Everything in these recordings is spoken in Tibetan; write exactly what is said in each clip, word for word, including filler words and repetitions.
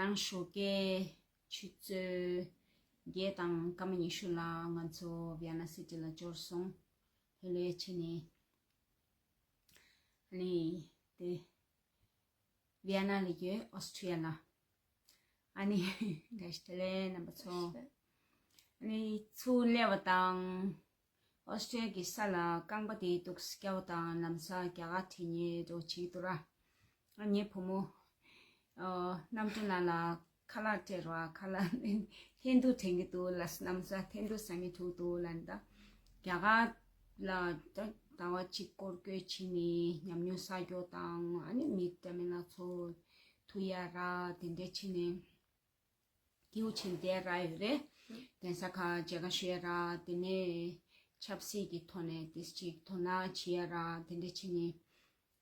ང་ཞོགས་ཀའི་ཆུ་ཚོད་བརྒྱད་དང་སྐར་མ་ཉི་ཤུ་ལ་ང་ཚོ་ཝི་ཡ་ན་སི་ཊི་ལ་འབྱོར་སོང་། ལྷོད་ལྷོད་བྱས་ནས་ཨ་ནི་དེ་ཝི་ཡ་ན་ལ་ཡོད། ཨོ་སི་ཊི་རི་ཡ་ལ། ཨ་ནི་བཀྲ་ཤིས་བདེ་ལེགས་རྣམ་པ་ཚོ། ཨ་ནི་ཚུར་སླེབས་པ་དང་། ཨོ་སི་ཊི་རི་ཡ་གི་ས་ལ་རྐང་པ་དེ་འདུག་སེ་བཀྱགས་པ་དང་ལམ་སང་རྒྱ་གར་ཁྲིད་མཁན་འདྲ་བོ་བྱེད་ཀྱི་འདུག་ར། ཨ་ངའི་བུ་མོ། ཨ་གནམ་གྲུ་ནང་ལ་ཁ་ལག་སྤྲད་རོགས། ཁ་ལག་ལྷན་དུ་དྲན་གྱི་འདུག་ལབ། ལམ་སང་ལྷན་དུ་ཟ་མཁན་ཐུག་འདུག་ལབ་ནས། ད་རྒྱ་གར་ལ་ད་ཟླ་བ་གཅིག་སྐོར་སྐྱོད་བྱས་ནས་ཉམས་མྱོང་བསགས་རྒྱུ་དང་། ཨ་ནི་མི་འདྲ་མིན་སྣ་ཚོགས་ཐུག་ཡ་ར། དེ་འདྲ་བྱས་ནས་སྐྱིད་པོ་བྱས་ནས་བསྡད་ཡ་རག་ཡོད་རེད། གདན་ས་ཁག་མཇལ་ཁ་ཞུ་ཡ་ར། དེ་ནས་ཆབ་སྲིད་ཀྱི་ཐོག་ནས་དེ་ཅིག་དོ་སྣང་བྱེད་ཡ་ར། དེ་འདྲ་བྱས་ནས་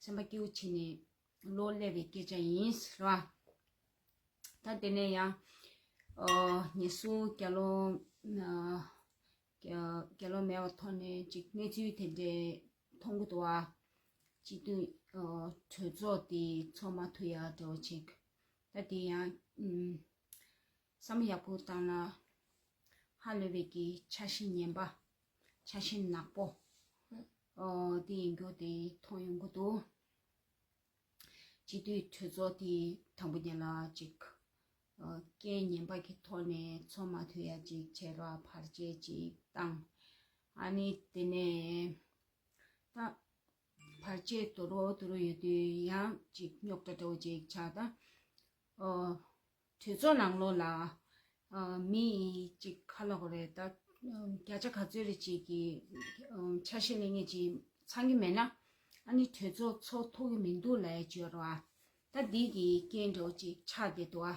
སེམས་པ་སྐྱིད་པོ་བྱས་ནས་ལོག་སླེབས་པའི་སྐད་ཆ་ཡིན་ཟེར་བ། ད་དེ་ནས་ཡང་ཨོ་ཉེ་སུ་རྒྱ་ལོ་ཨ་རྒྱ་རྒྱ་ལོ་མེད་པའི་ཐོག་ནས་ཅིག་གནས་ཚུལ་དེ་འདྲ་མཐོང་གི་འདུག་བ། སྤྱི་འཐུས་ཨོ་གྲོས་ཚོགས་དེ་ཚོགས་མ་ཐུབ་ཡ་འདྲ་བོ་ཅིག་ད་དེ་ཡང་ཨུམ་བསམ་བློ་ཡག་པོ་བཏང་ན་ཧ་ལས་པའི་གི་འཆར་གཞི་ངན་པ། འཆར་གཞི་ནག་པོ། ཨོ་དེ་ཡིན་རྒྱུ་དེ་མཐོང་ཡོང་གི་འདུག་སྤྱི་འཐུས་གྲོས་ཚོགས་དེ་དང་པོ་ཉིད་ལ་ཅིག་ཨ་རྐྱེན་ངན་པ་གི་ཐོག་ནས་ཚོགས་མ་ཐུབ་ཡ་ཅིག་བྱས་ར། བར་ཆད་ཅིག་བཏང་། ཨ་ནི་དེ་ནས་ད་བར་ཆད་དོ་རུ་དོ་རུ་ཡོད་དུས་ཡང་ཅིག་རྙོག་དྲ་འདྲ་བོ་ཅིག་ཆགས། ད་ཨོ་གྲོས་ཚོགས་ནང་ལོགས་ལ་ཨ་མི་ཅིག་ག་རེ་ལབ་དགོས་རེད། ད་ཨ་བརྒྱ་ཆ་ག་ཚོད་རེ་ཅིག་གི་ཨ་ཆ་ཤས་ལེན་མཁན་ཅིག་ཚང་གི་མེད་ན། ཨ་ནི་གྲོས་ཚོགས་ཚོགས་ཐུབ་ཀྱི་མི་འདུག་ལབ་ཡ་ཅིག་ཡོད་རེད་བ། ད་འདི་གི་རྐྱེན་འདྲ་བོ་ཅིག་ཆགས་བསྡད་འདུག་བ།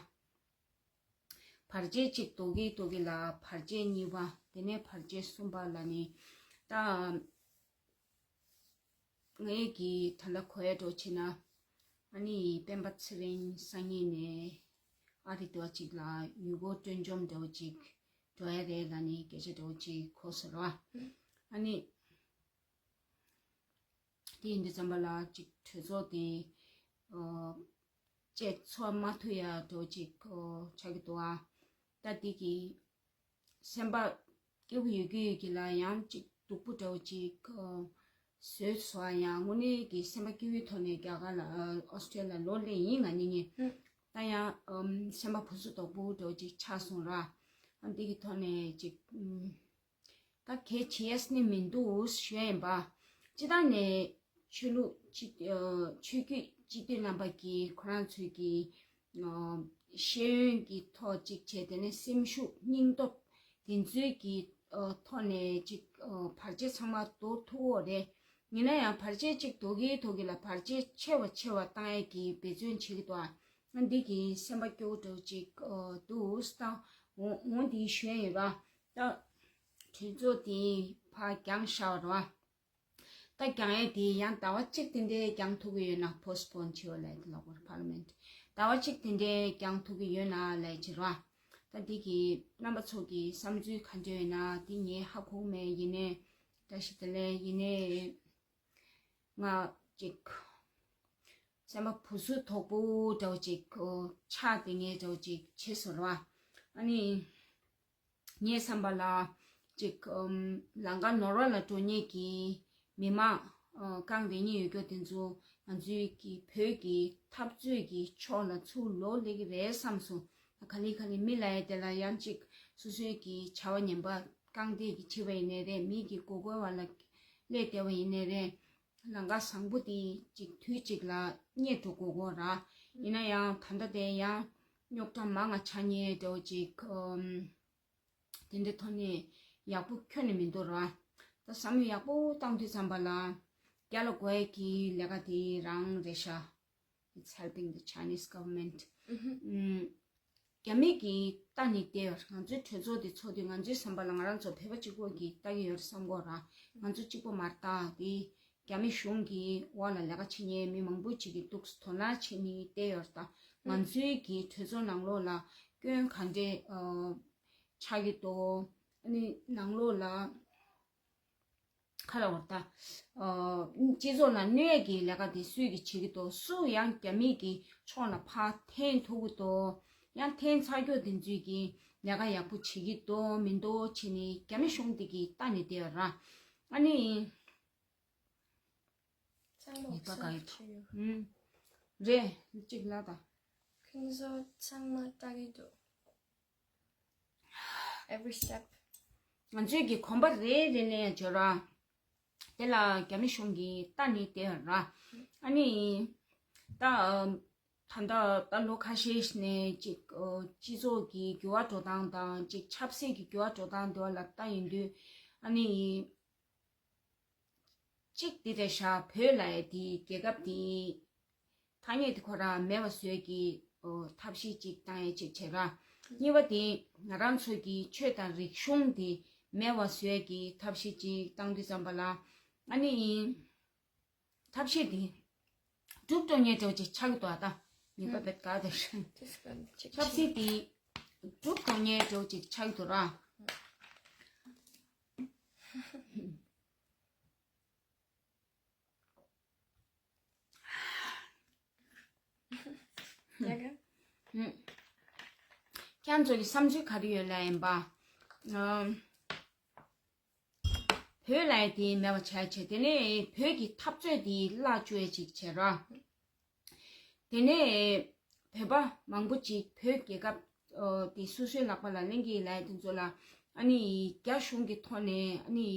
བར་ཆད་གཅིག་ལྡོག་གི་ལྡོག་གི་ལ། བར་ཆད་གཉིས་པ། དེ་ནས་བར་ཆད་གསུམ་པ་ལ་ནི། ད་ངའི་གི་ད་ལྟ་གོ་ཡ་འདྲ་བོ་བྱས་ན། ཨ་ནི་སྤེན་པ་ཚེ་རིང་སང་ཉིན་ནས་ཨ་རི་འདྲ་བོ་ཅིག་ལ་ཡུལ་སྐོར་སྤྲོ་འཆམ་འདྲ་བོ་ཅིག་འགྲོ་ཡ་རེད་ལབ་ནས་སྐད་ཆ་འདྲ་བོ་ཅིག་གོ་སོང་ར། ཨ་ནི། དེ་ཡིན་དུས་ཙམ་པ་ལ་ཅིག་གྲོས་ཚོགས་དེ་ཨོ་བཅད་ཚོགས་མ་ཐུབ་ཡ་འདྲ་བོ་ཅིག་ཨོ་ཆགས་ཀྱི་འདུག་ཨ། ད་དེ་གི་སེམས་པ་སྐྱིད་པོ་ཡོད་ཀྱི་ཡོད་ཀྱི་ལ་ཡང་ཅིག་སྡུག་པོ་འདྲ་བོ་ཅིག་ཨོ་བཟོས་སོང་ཨ། ཡང་དངོས་གནས་ཀྱི་སེམས་པ་སྐྱིད་པོའི་ཐོག་ནས་རྒྱ་གར་ལ་ཨོ་ཨོ་སི་ཊྲེ་ལི་ཡ་ལོག་སླེབས་ཡིན་ང་གཉིས་གཉིས། ད་ཡང་ཨམ་སེམས་པ་ཕུ་སུ་དོག་པོ་འདྲ་བོ་ཅིག་ཆགས་སོང་ར། ཨ་འདི་གི་ཐོག་ནས་ཅིག་ཨམ། ད་གལ་ཆེ་ཡས་ནི་མི་འདུག་ཞུ་ཡ་ཡིན་པ། སྤྱི་བཏང་ནས་ཆོས་ལུགས་སྤྱི་ཨ་ཆོས་བརྒྱུད་སྤྱི་འཐུས་རྣམ་པ་གིས་ཁོ་རང་ཚོའི་གི་ཨ་ཤེས་ཡོན་གྱི་ཐོག་ཅིག་བྱས། དེ་ནས་སེམས་ཤུགས་སྙིང་སྟོབས་དེ་ཚོའི་གི་ཨ་ཐོག་ནས་ཅིག་ཨ་བར་ཆད་ཚང་མ་ཟློག་ཐུབ་ཡོད་རེད། ཡིན་ན་ཡང་བར་ཆད་ཅིག་ཟློག་གི་ཟློག་གི་ལ་བར་ཆད་ཆེ་བ་ཆེ་བ་བཏང་ཡས་ཀྱི་འབད་བརྩོན་བྱེད་ཀྱི་འདུག་ཨ། ང་འདི་གི་སེམས་པ་སྐྱོ་བོ་འདྲ་བོ་ཅིག་ཨ་འདུག་ད་འོང་འོང་འདི་ཞུ་ཡ་ཡིན་པ། ད་གྲོས་ཚོགས་དེ་ཕར་འགྱངས་བཞག་པ་རེད་བ། ད་འགྱངས་ཡས་དེ་ཡང་ཟླ་བ་གཅིག་དེ་འདྲའི་འགྱངས་ཐུབ་ཀྱི་ཡོད་ན། པོ་སི་པོན་བྱེད་པ་ལབ་ཡས་དེ་ལབ་དགོས་རེད། པར་ལི་མེན་ཊི། ཟླ་བ་གཅིག་དེ་འདྲའི་འགྱངས་ཐུབ་ཀྱི་ཡོད་ན་ལབ་ཡས་ཅིག་རེད་བ། ད་འདི་གི་རྣམ་པ་ཚོ་གི་བསམ་ཚུལ་ག་འདྲ་ཡོད་ན་དེ་ངས་ཧ་གོ་མེད། ཡིན་ནའི་བཀྲ་ཤིས་བདེ་ལེགས། ཡིན་ནའི་ང་ཅིག་སེམས་པ་ཕུ་སུ་དོག་པོ་འདྲ་བོ་ཅིག་ཆགས་བསྡད་མཁན་འདྲ་བོ་ཅིག་བྱས་སོང་ར། ཨ་ནི་ངའི་བསམ་པ་ལ་ཅིག་ཨམ་ལམ་ཁ་ནོར་བ་ལ་འགྲོ་མཁན་གྱི་མི་མང་ཨ་རྐང་རེ་གཉིས་ཡོད་རྒྱུ་དེ་ཚོ་ང་ཚོའི་གི་བོད་ཀྱི་འཐབ་རྩོད་ཀྱི་ཕྱོགས་ལ་ཚུར་ལོག་སླེབས་ཀྱི་རེད་བསམ་སོང་། ག་ལེ་ག་ལེ་མི་ལབ་ཡས་དེ་ལ་ཡང་ཅིག་སོ་སོའི་གི་བྱ་བ་ངན་པ་རྐང་སྟེགས་ཀྱི་བྱེད་པ་ཡིན་ནའི་རེད། མི་གི་མགོ་སྐོར་བ་ལ་སླེབས་བསྡད་པ་ཡིན་ནའི་རེད། ལམ་ཁ་བཟང་པོ་དེ་ཅིག་དུས་གཅིག་ལ་རྙེད་འགྲོ་དགོས་ཀྱི་ཡོད་ར། ཡིན་ན་ཡང་ད་ལྟ་དེ་ཡང་རྙོག་དྲ་མང་ང་ཆགས་མཁན་འདྲ་བོ་ཅིག་ཨམ། དེ་འདྲའི་ཐོག་ནས་ཡག་པོ་ཁྱོན་ནས་མི་འདུག་ར། ད་བསམ་བློ་ཡག་པོ་བཏང་དུས་ཙམ་པ་ལ་རྒྱ་ལ་དགོས་ཡས་ཀྱི་ལས་ཀ་དེ་རང་རེད་ཤག It's helping the Chinese government. ཨུ་ཧུམ། རྒྱ་མི་གིས་ལྟ་ནས་བསྡད་ཡོད། ང་ཚོའི་གྲོས་ཚོགས་འདི་ཚོགས་དུས་ང་ཚོའི་བསམ་པ་ལ་ང་རང་ཚོ་བོད་པ་གཅིག་པོ་གིས་ལྟ་གི་ཡོད་རེད་བསམ་གྱི་ཡོད་ར། ང་ཚོ་གཅིག་པོ་མ་རེད། ད་དེ་རྒྱ་མི་གཞུང་གི་འོག་ལ་ལས་ཀ་བྱེད་མཁན་མི་མང་པོ་ཅིག་གིས་འདུག་དོ་སྣང་བྱེད་ནས་བསྡད་ཡོད་རེད། ད་ང་ཚོའི་གི་གྲོས་ཚོགས་ནང་ལོགས་ལ་སྐྱོན་ག་འདྲས་ཨ་ཆགས་ཀྱི་འདུག་ཨ་ནི་ནང་ལོགས་ལ་ག་རེ་ལབ་དགོས་རེད། ད་ཨ་སྤྱི་ཚོགས་ལ་གནོད་ཡས་ཀྱི་ལས་ཀ་དེ་སུས་ཀྱིས་བྱེད་ཀྱི་འདུག་སུ་ཡང་རྒྱ་མི་གི་ཕྱོགས་ལ་ཕར་འཐེན་ཐུབ་ཀྱི་འདུག་ཡང་འཐེན་ཚར་རྒྱུ་དེ་ཚོས་ཀྱི་ལས་ཀ་ཡག་པོ་བྱེད་ཀྱི་འདུག་མི་འདུག་བྱས་ནས་རྒྱ་མི་གཞུང་དེ་གི་ལྟ་ནས་བསྡད་ཡོད་ར། ཨ་ནི། ཚང་མ་ཡིག་པ་ག་ཡོད། ཨུམ། རེད། གཅིག་ལ་ད། ཁྱོད་ཚོ་ཚང་མ་ལྟ་གི་འདུག Every step. ང་ཚོའི་གི་གོམ་པ་རེ་རེ་ནས་འབྱོར་ར། དེ་ལ་རྒྱ་མི་གཞུང་གི་ལྟ་ནི་དེ་ར། ཨ་ནི། ད། ད་ལྟ་ད་ལོ་ཁ་ཤས་ནས་ཅིག་སྤྱི་ཚོགས་ཀྱི་འགྱུར་བ་འགྲོ་སྟངས་དང་ཅིག་ཆབ་སྲིད་ཀྱི་འགྱུར་བ་འགྲོ་སྟངས་དེ་བ་ལ་ལྟ་ཡིན་དུས། ཨ་ནི། གཅིག་འདི་རེད་ཤག་བོད་ལ་ཡ་དེ་རྒྱལ་ཁབ་དེ་ཐ་སྙད་དེ་ཁོ་རང་མེད་པ་བཟོས་ཀྱི་ཨོ་ཐབས་ཤེས་ཅིག་བཏང་ཡ་ཅིག་བྱེད་ར། གཉིས་པ་དེ་ང་རང་ཚོ་གི་ཆོས་དང་རིག་གཞུང་དེ་མེད་པ་བཟོས་ཀྱི་ཐབས་ཤེས་ཅིག་བཏང་དུས་ཙམ་པ་ལ། ཨ་ནི་ཐབས་ཤེས་དེ་སྒྲུབ་ཐུབ་མཁན་འདྲ་བོ་ཅིག་ཆགས་ཀྱི་འདུག་ཨ་ད་ངེས་པ་བེད་ག་དེ་རེད། ཆབ་སྲིད་དེ་སྒྲུབ་ཐུབ་མཁན་འདྲ་བོ་ཅིག་ཆགས་ཀྱི་འདུག་ར། ཡ་ག་ཁྱེད་ཚོ་གི་བསམ་ཚུལ་ག་རེ་ཡོད་ལ་ཡིན་པ། ཨམ། བོད་ལ་ཡ་དེ་མེད་པ་བྱས་བྱས་དེ་ནས་བོད་ཀྱི་འཐབ་རྩོད་དེ་བརླག་བཅུག་ཡ་ཅིག་བྱས་ར། དེ་ནས་བོད་པ་མང་པོ་ཅིག་བོད་རྒྱལ་ཁབ་ཨོ་དེ་སོ་སོའི་ལག་པ་ལ་ལེན་གྱི་ལ་ཡ་དེ་ཚོ་ལ་ཨ་ནི་རྒྱ་གཞུང་གི་ཐོག་ནས་ཨ་ནི་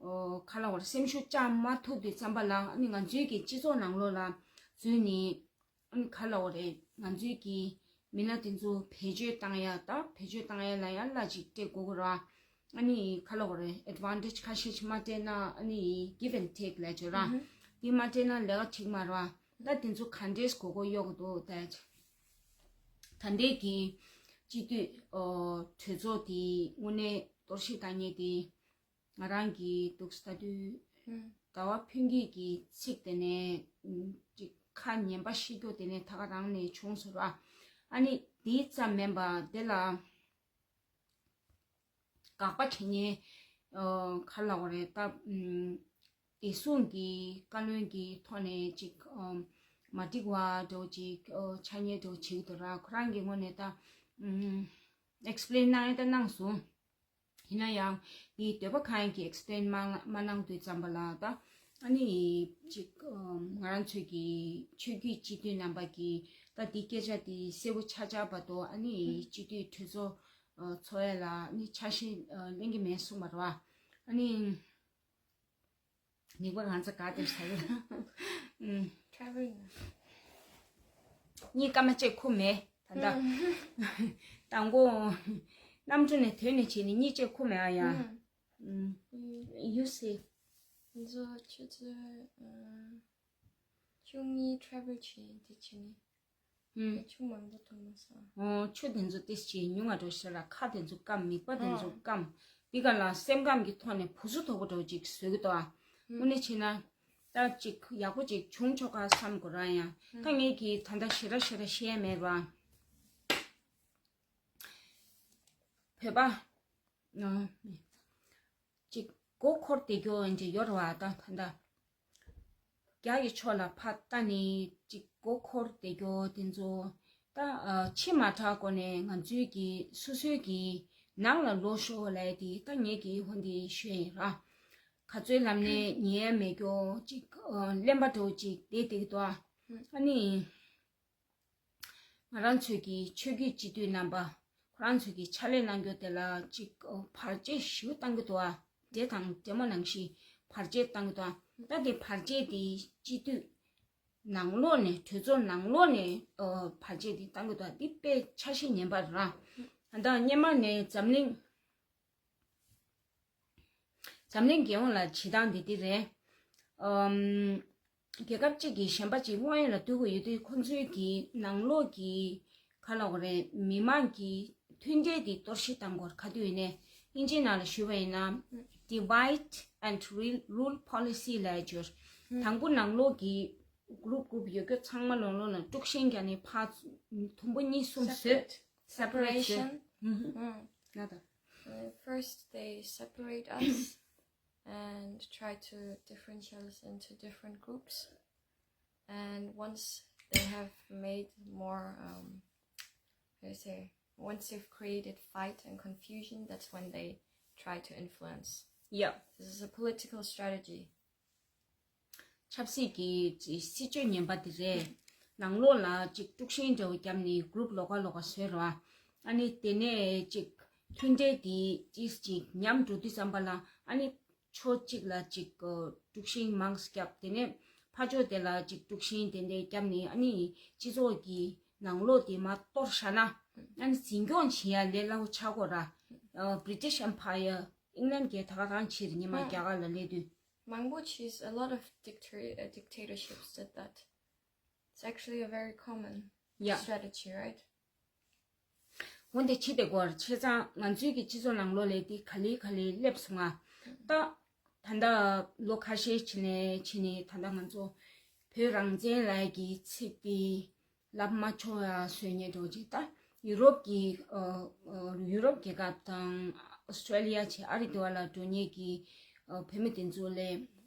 ཨོ་ག་ལ་བར་སེམས་ཤུགས་བཅག་མ་ཐུབ་དུས་ཙམ་པ་ལ་ཨ་ནི་ང་ཚོའི་གི་སྤྱི་ཚོགས་ནང་ལོགས་ལ་འཛུལ་ནས། ཨ་ནི་ག་ལ་འོ་རེད། ང་ཚོའི་གི་མི་སྣ་དེ་ཚོ་བེད་སྤྱོད་བཏང་ཡ་ད་བེད་སྤྱོད་བཏང་ཡ་ལ་ཡང་གླ་ཅིག་སྤྲད་དགོས་ཀྱི་ར། ཨ་ནི་ག་ལ་འོ་རེད། ཨེཌ་ཝན་ཊེཇ་ཁ་ཤས་ཅིག་མ་སྤྲད་ན་ཨ་ནི་གིབ་ཨེན་ཊེག་ལབ་ཀྱི་ར། འདི་མ་སྤྲད་ན་ལས་ཀ་འགྲིག་མ་ར། ད་དེ་ཚོ་ག་འདྲས་དགོས་མཁོ་ཡོད་ཀྱི་འདུག་ད་ད་ལྟའི་གི་སྤྱི་འཐུས་ཨོ་གྲོས་ཚོགས་དེ་དངོས་གནས་གཏོར་བཤིག་བཏང་མཁན་དེ། ང་རང་གིས་འདུག་ལྟ་དུས། ཟླ་བ་ཕུན་སྐྱིད་ཀྱི་ཚིག་དེ་ནས་ཅིག་ཁ་ཉན་པ་ཤེས་རྒྱུ་དེ་ནས་ད་ག་རང་ནས་བྱུང་སོང་ར། ཨ་ནི་དེའི་ཙམ་མིན་པ་དེ་ལ་དགག་པ་བྱེད་མཁན་ག་ལ་འོ་རེད་ད། བདེ་སྲུང་གི་བཀའ་བློན་གྱི་ཐོག་ནས་ཅིག་མ་འགྲིག་པ་འདྲ་བོ་ཅིག་ཆགས་མཁན་འདྲ་བོ་བྱེད་ཀྱི་འདུག་ར། ཁོ་རང་གི་ངོས་ནས་ད་ཨེག་སི་པི་ལེན་གནང་ཡ་ད་གནང་སོང་། ཡིན་ན་ཡང་འདིའི་འདོད་པ་ཁ་ཡང་གི་ཨེག་སི་པི་ལེན་མ་མ་གནང་དུས་ཙམ་པ་ལ་ད་ཨ་ནི་ཅིག་ང་རང་ཚོའི་གི་ཆོས་བརྒྱུད་སྤྱི་འཐུས་རྣམ་པ་གི་ད་འདི་སྐད་ཆ་འདི་གསལ་པོ་ཆགས་ཆགས་བར་དུ་ཨ་ནི་སྤྱི་འཐུས་གྲོས་ཚོགས་ཚོགས་ཡ་ལ་ཨ་ནི་ཆ་ཤས་ལེན་གི་མེད་གསུངས་པ་རེད་བ། ཨ་ནི། ནིག་པ་ང་ཚོ་ག་དེར་ཟ་གི། ཨུམ། ཊེ་ར་ཝལ་ན། གཉིས་ཀ་མ་བཅད་ཁུ་མེད་ད་ལྟ། ཨུམ། དང་པོ། གནམ་གྲུ་ནས་དོན་ནས་བྱས་ནས་གཉིས་བཅད་ཁུ་མེད་ཨ་ཡ། ཨུམ། ཨུམ། ཡུ་སི། ང་ཚོ་ཆུ་ཚོད་ཨ་བཅུ་གཉིས་ཊེ་ར་ཝལ་བྱས་དེ་བྱས་ནས། ཨུམ། ཆུ་མང་པོ་འཐུང་མ་སོང་། ཨོ་ཆུ་དེ་ཚོ་ཏིས་ཅིག་ཉུང་བ་འགྲོ་ཤེས་ར། ཁ་དེ་ཚོ་སྐམ། མིད་པ་དེ་ཚོ་སྐམ། འདི་ག་ལ་སེམས་ཁམས་ཀྱི་ཐོག་ནས་བུ་སུ་དོག་པོ་འགྲོ་ཅིག་བཟོས་ཀྱི་འདུག་ཨ། དངོས་གནས་བྱས་ན། ད་ཅིག་ཡག་པོ་ཅིག་བྱུང་ཆོག་ག་བསམ་དགོས་ར་ཡང་། ད་ངས་ཀྱིས་ད་ལྟ་ཞེ་དྲག་ཞེ་དྲག་བཤད་ཡ་མེད་ར། བོད་པ། ཨ། ཅིག་མགོ་འཁོར་བསྡད་རྒྱུ་འདྲ་ཡོད་རེད་བ། ད་ད་ལྟ་རྒྱ་ཡི་ཕྱོགས་ལ་ཕར་ལྟ་ནས་ཅིག་མགོ་འཁོར་བསྡད་རྒྱུ་དེ་ཚོ་ད་ཕྱི་མ་དྲག་སྒོ་ནས་ང་ཚོའི་གི་སོ་སོའི་གི་ནང་ལ་ལོག་ཤོག་ལབ་ཡ་དེ་ད་ངས་གི་འོ་འདི་ཞུ་ཡ་ཡིན་ར། ག་ཚོད་ལམ་ནས་ཉན་ཡ་མེད་རྒྱུ་ཅིག་གླེན་པ་འདྲ་བོ་ཅིག་བསྡད་བསྡད་ཀྱི་འདུག་ཨ། ཨ་ནི། ང་རང་ཚོའི་གི་ཆོས་བརྒྱུད་སྤྱི་འཐུས་རྣམ་པ་ཁོ་རང་ཚོའི་གི་ཕྱག་ལས་གནང་རྒྱུ་དེ་ལ་ཅིག་བར་ཆད་ཞེ་པོ་བཏང་གི་འདུག་ཨ། འདྲེ་དང་འདྲེ་མོ་ནང་བཞིན་བར་ཆད་བཏང་གི་འདུག་ཨ། ད་དེ་བར་ཆད་དེ་སྤྱི་འཐུས་ནང་ལོགས་ནས་གྲོས་ཚོགས་ནང་ལོགས་ནས་བར་ཆད་དེ་བཏང་གི་འདུག་ཨ། འདི་དཔེ་ཆ་ཤས་ངན་པ་རེད་ར། ད་སྔོན་མ་ནས་འཛམ་གླིང་། འཛམ་གླིང་རྒྱལ་ཡོངས་ལ་བྱེད་སྟངས་འདི་འདི་རེད། ཨམ། རྒྱལ་ཁབ་གཅིག་གིས་གཞན་པ་གཅིག་དབང་ཡོད་ལ་སྡུད་དགོས་ཡོད་དུས་ཁོང་ཚོའི་གི་ནང་ལོགས་ཀྱི་ག་ལ་འོ་རེད། མི་མང་གི་མཐུན་སྒྲིལ་འདི་གཏོར་བཤིག་བཏང་དགོས་ག་དུས་ཡིན་ནའི་དབྱིན་ཇིའི་ནང་ལ་ཞུས་པ་ཡིན་ན་divide and rule policy ལབ་ཡ་ཅིག་ཡོད། དང་པོ་ནང་ལོགས་ཀྱི་གུ་རུབ་གུ་རུབ་ཡོད་རྒྱུ་ཚང་མ་ལོང་ལོང་ལ་དཀྲུག་ཤིང་རྒྱག་ནས་ཕར་དུམ་བུ་གཉིས་གསུམ་བཟོས། Separate. Separation. ལ་ད། Uh, first, they separate us and try to differentiate us into different groups. And once they have made more, um, They say once you've created fight and confusion, that's when they try to influence. Yeah. This is a political strategy. ཆབ་སྲིད་ཀྱི་སྲིད་བྱུས་ངན་པ་དེ་རེད། ནང་ལོགས་ལ་ཅིག་དཀྲུག་ཤིང་འདྲ་བོ་བརྒྱབ་ནས་གུ་རུབ་ལོགས་ཀ་ལོགས་ཀ་བཟོས་ར། ཨ་ནི་དེ་ནས་ཅིག་མཐུན་འབྲེལ་དེ་ཅིག་ཅིག་ཉམས་འགྲོ་དུས་ཙམ་པ་ལ་ཨ་ནི་ཕྱོགས་གཅིག་ལ་ཅིག་དཀྲུག་ཤིང་མང་ཙམ་བརྒྱབ། དེ་ནས་ཕར་ཕྱོགས་དེ་ལ་ཅིག་དཀྲུག་ཤིང་དེ་འདྲ་བརྒྱབ་ནས་ཨ་ནི་སྤྱི་ཚོགས་ཀྱི་ནང་ལོགས་དེ་མར་གཏོར་བཞག་ན་ཨ་ནི་འཛིན་སྐྱོང་བྱེད་ཡ་ལས་སླ་བོ་ཆགས་ཀྱི་ཡོད་ར། British Empire, England གྱི་ད་ག་རང་ཕྱིར་ཉི་མ་རྒྱ་གར་ལ་སླེབས་དུས། མང་པོ་ཅིག a lot of dictator- uh, dictatorships did that. It's actually a very common Yeah. strategy, right? འོན་ཏེ་ཕྱི་དེ་སྐོར་བྱས་ཙང་ང་ཚོའི་གི་སྤྱི་ཚོགས་ནང་ལོགས་ལ་དེ་ག་ལེ་ག་ལེ་སླེབས་སོང་ང་། ད་ད་ལྟ་ལོ་ཁ་ཤས་ཕྱིན་ནས་ཕྱིན་ནས་ད་ལྟ་ང་ཚོ་བོད་རང་བཙན་ལབ་ཀྱི་ཚིག་དེ་ལབ་མ་ཆོག་ཡ་བཟོས་ཉེན་འགྲོ་ཅིག་ད་ཡུ་རོབ་ཀྱི་ཨ་ཨ་ཡུ་རོབ་རྒྱལ་ཁབ་དང་ཨོ་སི་ཀྲེ་ལི་ཡ་བྱས་ཨ་རི་དེ་བ་ལ་འགྲོ་ཉེན་གྱི་ཨ་བོད་མི་དེ་ཚོ་ལས་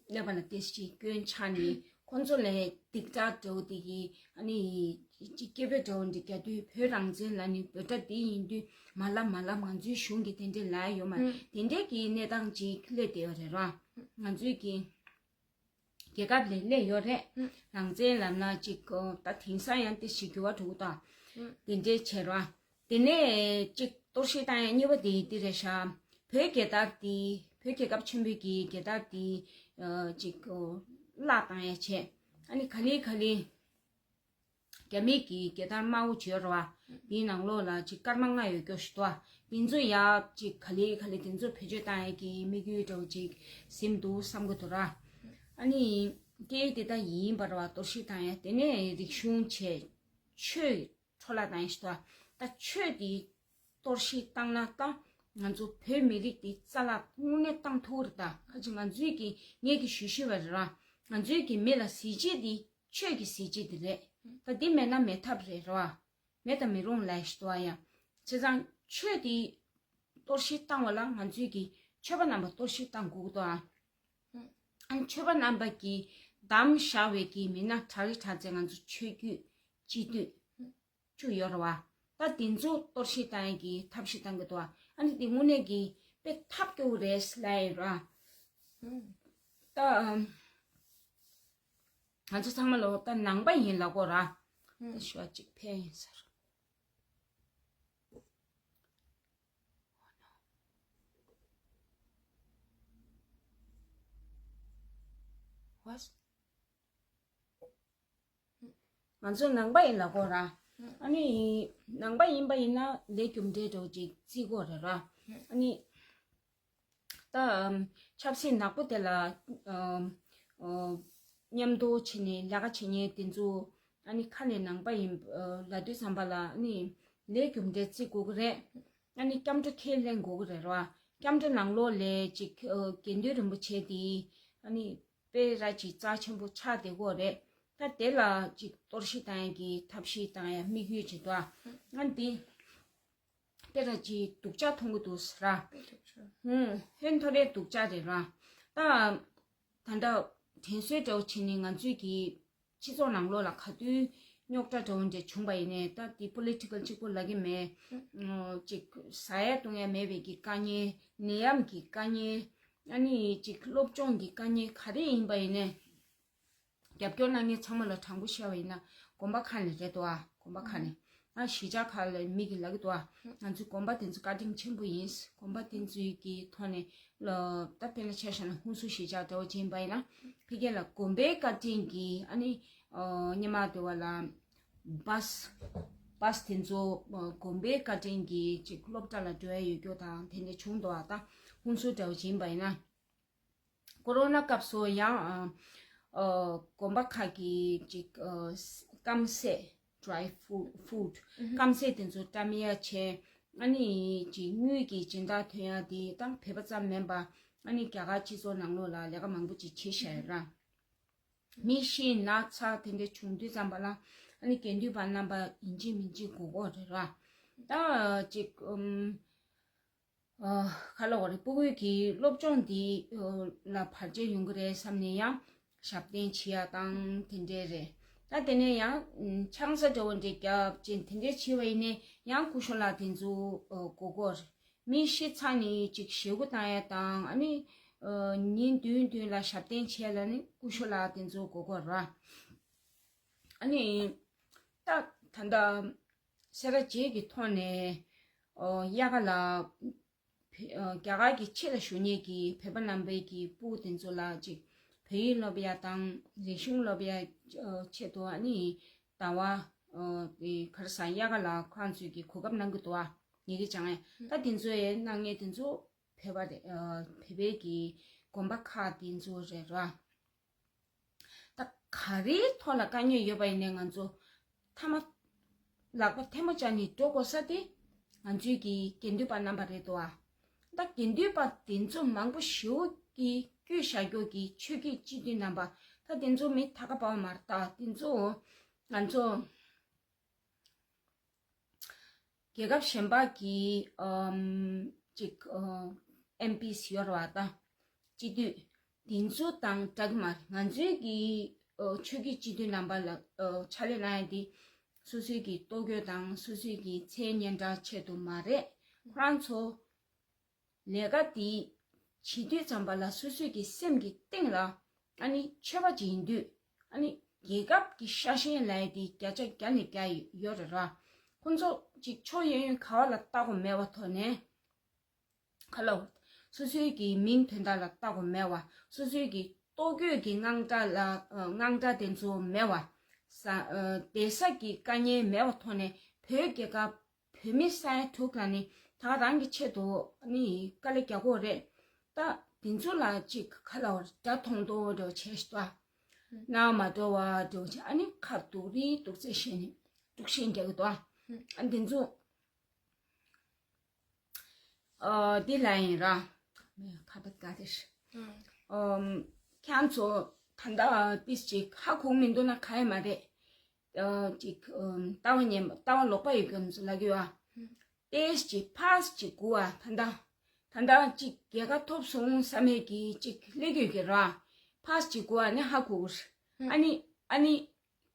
ཀླད་པ་ལ་ཏོག་ཙམ་སྐྱོན་ཆགས་ནས་ཁོང་ཚོ་ལས་སྡིག་སྒྲ་འདྲ་བོ་དེ་གི་ཨ་ནི་ཅིག་སྐད་འབོད་འདྲ་བོ་འདི་རྒྱག་དུས་བོད་རང་བཙན་ལབ་ནི་འབོད་སྒྲ་དེ་ཡིན་དུས་མ་ལབ་མ་ལབ་ང་ཚོའི་གཞུང་གི་དེ་འདྲས་ལབ་ཡོད་མ་རེད། དེ་འདྲས་ཀྱི་གནས་སྟངས་ཅིག་སླེབས་བསྡད་ཡོད་རེད་ར། ང་ཚོའི་གི་རྒྱལ་ཁབ་ལས་སླེབས་ཡོད་རེད། རང་བཙན་ལབ་ན་ཅིག་ད་དེང་སང་ཡང་ཏོག་ཙམ་འགྱུར་བ་འགྲོ་གི་འདུག་དེ་འདྲས་བྱས་ར། དེ་ནས་ཅིག་གཏོར་བཤིག་བཏང་ཡ་གཉིས་པ་དེ་འདི་རེད་ཤག་བོད་རྒྱལ་དར་དེ་བོད་རྒྱལ་ཁབ་ཆེན་པོའི་གི་རྒྱལ་དར་དེ་ཨ་ཅིག་ཨོ་བརླག་བཏང་ཡ་བྱས། ཨ་ནི་ག་ལེ་ག་ལེ་རྒྱ་མི་གི་རྒྱལ་དར་དམར་པོ་བྱས་ར་བ། དེའི་ནང་ལོགས་ལ་ཅིག་སྐར་མ་ལྔ་ཡོད་རྒྱུ་ཞིག་འདུག་དེ་ཚོ་ཡ་ཅིག་ག་ལེ་ག་ལེ་དེ་ཚོ་བེད་སྤྱོད་བཏང་ཡ་གི་དམིགས་ཡུལ་འདྲ་བོ་ཅིག་ཟིན་འདུག་བསམ་གི་འདུག་ར། ཨ་ནི་སྐད་དེ་ད་ཡིན་པ་ར་བ་གཏོར་བཤིག་བཏང་ཡ་དེ་ནས་རིག་གཞུང་བྱས་ཆོས་འཕྲོ་བརླག་བཏང་ཡ་ཞིག་འདུག་ད་ཆོས་དེ་གཏོར་བཤིག་བཏང་ན་ད་ང་ཚོ་བོད་མི་རིགས་དེ་རྩ་བརླག་དངོས་གནས་བཏང་ཐུབ་ཀྱི་རེད། ད་ཁ་ཅིག་ང་ཚོའི་གི་ངེད་ཀྱི་ཞུ་ཞུ་བ་རེད་ར། ང་ཚོའི་གི་མི་ལ་གཟི་བརྗིད་དེ་ཆོས་ཀྱི་གཟི་བརྗིད་དེ་རེད། ད་འདི་མེད་ན་མེད་ཐབས་རེད་ར་བ། མེད་དང་མི་རུང་ལབ་ཞིག་འདུག་ཡ། བྱས་ཙང་ཆོས་དེ་གཏོར་བཤིག་བཏང་བ་ལ་ང་ཚོའི་གི་ཆོས་པ་རྣམ་པ་གཏོར་བཤིག་བཏང་དགོས་ཀྱི་འདུག་ཨ། ཨ་ནི་ཆོས་པ་རྣམ་པ་གིས་བདམས་བཞག་པའི་གི་མི་སྣ་གྲ་རེ་གྲ་ཚད་ང་ཚོ་ཆོས་བརྒྱུད་སྤྱི་འཐུས་བཅུ་ཡོད་རེད་བ། ད་དེ་ཚོ་གཏོར་བཤིག་བཏང་ཡ་གི་ཐབས་ཤེས་བཏང་གི་འདུག་ཨ་ནི་དེ་དངོས་གནས་ཀྱི་དཔེ་ཐབས་སྐྱོ་བོ་རེད་ལབ་ཡ་ར། ད་ཨམ། ང་ཚོ་ཚང་མ་ལོ་ད་ནང་པ་ཡིན་ལབ་དགོས་ར། ད་ཞུ་བ་གཅིག་ཕན་ཡིན་ཟེར། ང་ཚོ་ནང་པ་ཡིན་ལབ་དགོས་ར། ཨ་ནི་ནང་པ་ཡིན་པ་ཡིན་ན་ལས་རྒྱུ་འབྲས་འདྲ་བོ་ཅིག་བརྩི་དགོས་རེད་ར། ཨ་ནི་ད་ཨམ་ཆབ་སྲིད་ནག་པོ་དེ་ལ་ཨམ་ཨོ་མཉམ་དུ་བྱས་ནས་ལས་ཀ་བྱེད་མཁན་དེ་ཚོ་ཨ་ནི་ཁ་ནས་ནང་པ་ཡིན་ཨོ་ལབ་དུས་ཙམ་པ་ལ་ཨ་ནི་ལས་རྒྱུ་འབྲས་བརྩི་དགོས་ཀྱི་རེད། ཨ་ནི་སྐྱབས་འགྲོ་ཁས་ལེན་དགོས་ཀྱི་རེད་ར། སྐྱབས་འགྲོ་ནང་ལོགས་ལས་ཅིག་ཨོ་དགེ་འདུན་རིན་པོ་ཆེ་དེ་ཨ་ནི་དཔེ་ར་ཅིག་རྩ་ཆེན་པོ་ཆགས་བསྡད་ཀྱི་ཡོད་རེད། ད་དེ་ལ་ཅིག་གཏོར་བཤིག་བཏང་ཡ་གི་ཐབས་ཤེས་བཏང་ཡ་དམིགས་ཡུལ་ཅིག་འདུག་ཨ། ང་འདི་དཔེ་ར་ཅིག་སྡུག་ཅག་མཐོང་གི་འདུག་ཟེར་ར། ཧུམ་ཧོན་ཐོར་རེ་སྡུག་ཅག་རེད་ར། ད་ད་ལྟ་དྲན་གསོའི་འདྲ་བོ་བྱས་ནས་ང་ཚོས་ཀྱི་སྤྱི་ཚོགས་ནང་ལོགས་ལ་ག་དུས་རྙོག་དྲ་འདྲ་བོ་འདྲ་བྱུང་པ་ཡིན་ནའི་ད་དེ་པོ་ལི་ཊི་ཀལ་གཅིག་པོ་ལབ་ཀྱི་མེད། ཨོ་ཅིག་ཟ་ཡ་བཏུང་ཡ་མེད་པའི་གི་དཀའ་ངལ། ནད་ཡམས་ཀྱི་དཀའ་ངལ། ཨ་ནི་ཅིག་སློབ་སྦྱོང་གི་དཀའ་ངལ་ག་རེ་ཡིན་པ་ཡིན་ནའི། རྒྱབ་སྐྱོར་གནང་མཁན་ཚང་མ་ལ་དྲང་པོ་བཤད་པ་ཡིན་ན་དགོན་པ་ཁག་ནས་རེད་དོ་ཨ། དགོན་པ་ཁག་ནས་ཨ་གཞིས་ཆགས་ཁག་ལ་མི་གིས་ལབ་ཀྱི་འདུག་ཨ། ང་ཚོའི་དགོན་པ་དེ་ཚོ་བཀའ་དྲིན་ཆེན་པོ་ཡིན། དགོན་པ་དེ་ཚོའི་གི་ཐོག་ནས་ལ་ད་དཔེར་ན་ཆ་བཞག་ན་ཧུན་སུར་གཞིས་ཆགས་འདྲ་བོ་ཅིག་ཡིན་པ་ཡིན་ན་ཕ་གི་ལ་དགོན་པའི་བཀའ་དྲིན་གྱིས་ཨ་ནི་ཨོ་སྔོན་མ་དེ་བ་ལ་བཱས་བཱས་དེ་ཚོ་ཨོ་དགོན་པའི་བཀའ་དྲིན་གྱིས་ཅིག་སློབ་གྲྭ་ལ་འགྲོ་ཡ་ཡོད་རྒྱུ་དང་དེ་འདྲ་བྱུང་འདུག་ཨ། ད་ཧུན་སུར་འདྲ་བོ་ཅིག་ཡིན་པ་ཡིན་ན། ཀོ་རོ་ན་སྐབས་སུ་ཡང་ཨ་ཨ་དགོན་པ་ཁག་གིས་ཅིག་ཨ་སྐམ་ཟས། dry food food སྐམ་ཟས་དེ་ཚོ་བཀྲམ་ཡ་བྱས། ཨ་ནི་ཅིག་དངུལ་གྱི་སྦྱིན་བདག་ཐོན་ཡ་དེ་ད་བོད་པ་ཙམ་མིན་པ་ཨ་ནི་རྒྱ་གར་སྤྱི་ཚོགས་ནང་ལོགས་ལ་ལས་ཀ་མང་པོ་ཅིག་བྱེད་བཞག་ཡོད་ར། མི་ཤི་ན་ཚ་དེ་འདྲ་བྱུང་དུས་ཙམ་པ་ལ་ཨ་ནི་དགེ་འདུན་པ་རྣམ་པ་ཡིན་གཅིག་མིན་གཅིག་དགོས་ཀྱི་རེད་ར། ད་ཅིག་ཨམ། ཨ་ག་ལབ་དགོས་རེད། སྤུ་གུ་གི་སློབ་སྦྱོང་འདི་ལ་བར་ཆད་ཡོང་གི་རེད་བསམ་ནས་ཡང་ཞབས་བརྟན་བྱེད་ཡ་དང་དེ་འདྲས་རེད། ད་དེ་ནས་ཡང་ཆང་ས་འདྲ་བོ་འདྲ་བརྒྱབ་ཅིང་དེ་འདྲས་བྱས་པ་ཡིན་ནའི་ཡང་སྐུ་ཞབས་ལགས་དེ་ཚོ་ཨ་མགོ་སྐོར། མི་ཤི་ཚར་ནས་ཅིག་ཞེ་པོ་བཏང་ཡ་དང་། ཨ་ནི་ཨ་ཉིན་བདུན་བདུན་ལ་ཞབས་བརྟན་བྱས་ལ་ནི་སྐུ་ཞབས་ལགས་དེ་ཚོ་མགོ་སྐོར་ར། ཨ་ནི་ད་ད་ལྟ་སེ་ར་བྱེས་ཀྱི་ཐོག་ནས་ཨོ་དབྱར་ཁ་ལ་བོད་ཨོ་རྒྱ་གར་གྱི་ཕྱི་ལ་བཞུགས་མཁན་གྱི་བོད་པ་རྣམ་པའི་གི་སྤུ་གུ་དེ་ཚོ་ལ་ཅིག་བོད་ཡིག་སློབ་ཡ་དང་རིག་གཞུང་སློབ་ཡ་ཨོ་ཆེད་དུ་ཨ་ནི་ཟླ་བ་ཨོ་དེ་ག་རེ་ཟ་དབྱར་ཁ་ལ་ཁོ་རང་ཚོས་ཀྱི་གོ་སྐབས་གནང་གི་འདུག་ཨ། ཡི་གེ་སྦྱང་ཡ་ད་དེ་ཚོ་ཡི་གནང་མཁན་དེ་ཚོ་བོད་པ་རེད། ཨོ་བོད་པའི་གི་དགོན་པ་ཁག་དེ་ཚོ་རེད་ར། ད་ག་རེའི་ཐོག་ལ་དཀའ་ངལ་ཡོད་པ་ཡིན་ནའི་ང་ཚོ་མཐའ་མ་ལག་པ་ཐལ་མོ་སྦྱར་ནས་འགྲོ་དགོས་ས་དེ་ང་ཚོའི་གི་དགེ་འདུན་པ་རྣམ་པ་རེད་དོ་ཨ། ད་དགེ་འདུན་པ་དེ་ཚོ་མང་པོ་ཞེ་པོ་གི་བསྐྱོད་བཞག་རྒྱུ་གི་ཆོས་བརྒྱུད་སྤྱི་འཐུས་རྣམ་པ་ད་དེ་ཚོ་མི་ད་ག་པ་བ་མ་རེད། ད་དེ་ཚོ་ང་ཚོ་རྒྱལ་ཁབ་གཞན་པ་གི་ཨམ་ཅིག་ཨ་ཨེམ་པིས་ཡོད་རེད་བ། ད་སྤྱི་འཐུས་དེ་ཚོ་དང་འདྲ་གི་མ་རེད། ང་ཚོའི་གི་ཨ་ཆོས་བརྒྱུད་སྤྱི་འཐུས་རྣམ་པ་ལ་ཨ་ཕྱག་ལས་གནང་ཡ་དེ་སོ་སོའི་གི་ལྟོ་གོས་དང་སོ་སོའི་གི་མཚན་སྙན་གྲགས་ཆེད་དུ་མ་རེད། ཁོ་རང་ཚོ་ལས་ཀ་དེ་བྱེད་དུས་ཙམ་པ་ལ་སོ་སོའི་གི་སེམས་ཀྱི་གཏིང་ལ་ཨ་ནི་ཆོས་པ་ཅིག་ཡིན་དུས་ཨ་ནི་རྒྱལ་ཁབ་ཀྱི་ཤ་ཞེན་ལབ་ཡ་དེ་བརྒྱ་ཆ་བརྒྱ་ནས་བརྒྱ་ཡོད་རེད་ར། ཁོང་ཚོ་ཅིག་ཕྱོགས་གཡས་གཡོན་ག་བ་ལ་ལྟ་དགོས་མེད་པ་ཐོག་ནས་ཁ་ལོ་སོ་སོའི་གི་མིང་དོན་དག་ལ་ལྟ་དགོས་མེད་པ། སོ་སོའི་གི་ལྟོ་གོས་ཀྱི་དངངས་སྐྲག་ལ་ཨ་དངངས་སྐྲག་དེ་ཚོ་མེད་པ། ས་ཨ་བསྡད་ས་གི་དཀའ་ངལ་མེད་པ་ཐོག་ནས་བོད་རྒྱལ་ཁབ་བོད་མི་ས་ཡ་དྲུག་ལ་ནི་ད་རང་གི་ཆེད་དུ་ནི་དཀའ་ལས་རྒྱག་གི་ཡོད་རེད། ད་དེ་ཚོ་ལ་ཅིག་ཁ་ལ་བ་དགྲ་མཐོང་མཐོང་འདྲ་བོ་བྱས་ཤི་ཏོ། ན་མ་འགྲོ་བ་འདྲ་བོ་བྱས་ཨ་ནི་ཁ་སྡུག་རི་སྡུག་ཚད་བཤད་ནས་སྡུག་ཤན་རྒྱག་གི་འདུག་ཨ། ཨ་འདི་ཚོ་ཨ་འདི་ལ་ཡིན་ར། མེ་ཁ་པ་ཀ་དེ་ཤི། ཨམ་ཁྱེད་ཚོ་ད་ལྟ་ཏིས་ཅིག་ཧ་གོ་མི་འདུག་ན་ག་ཡེ་མ་རེད། ཨ་ཅིག་ཨམ་ལྟ་བ་ཉན་ལྟ་བ་ལོག་པ་ཡོད་མཁན་ཚོ་ལ་གི་བ། ཏེས་ཅིག་ཕ་སི་ཅིག་གོ་བ་ད་ལྟ་ད་ལྟ་ཅིག་རྒྱལ་ཁ་ཐོབ་སོང་བསམ་མེད་ཀྱི་ཅིག་སླེབས་ཡོད་ཀྱི་ར། ཕ་སི་ཅིག་གོ་བ་ནི་ཧ་གོ་གི་ར། ཨ་ནི་ཨ་ནི་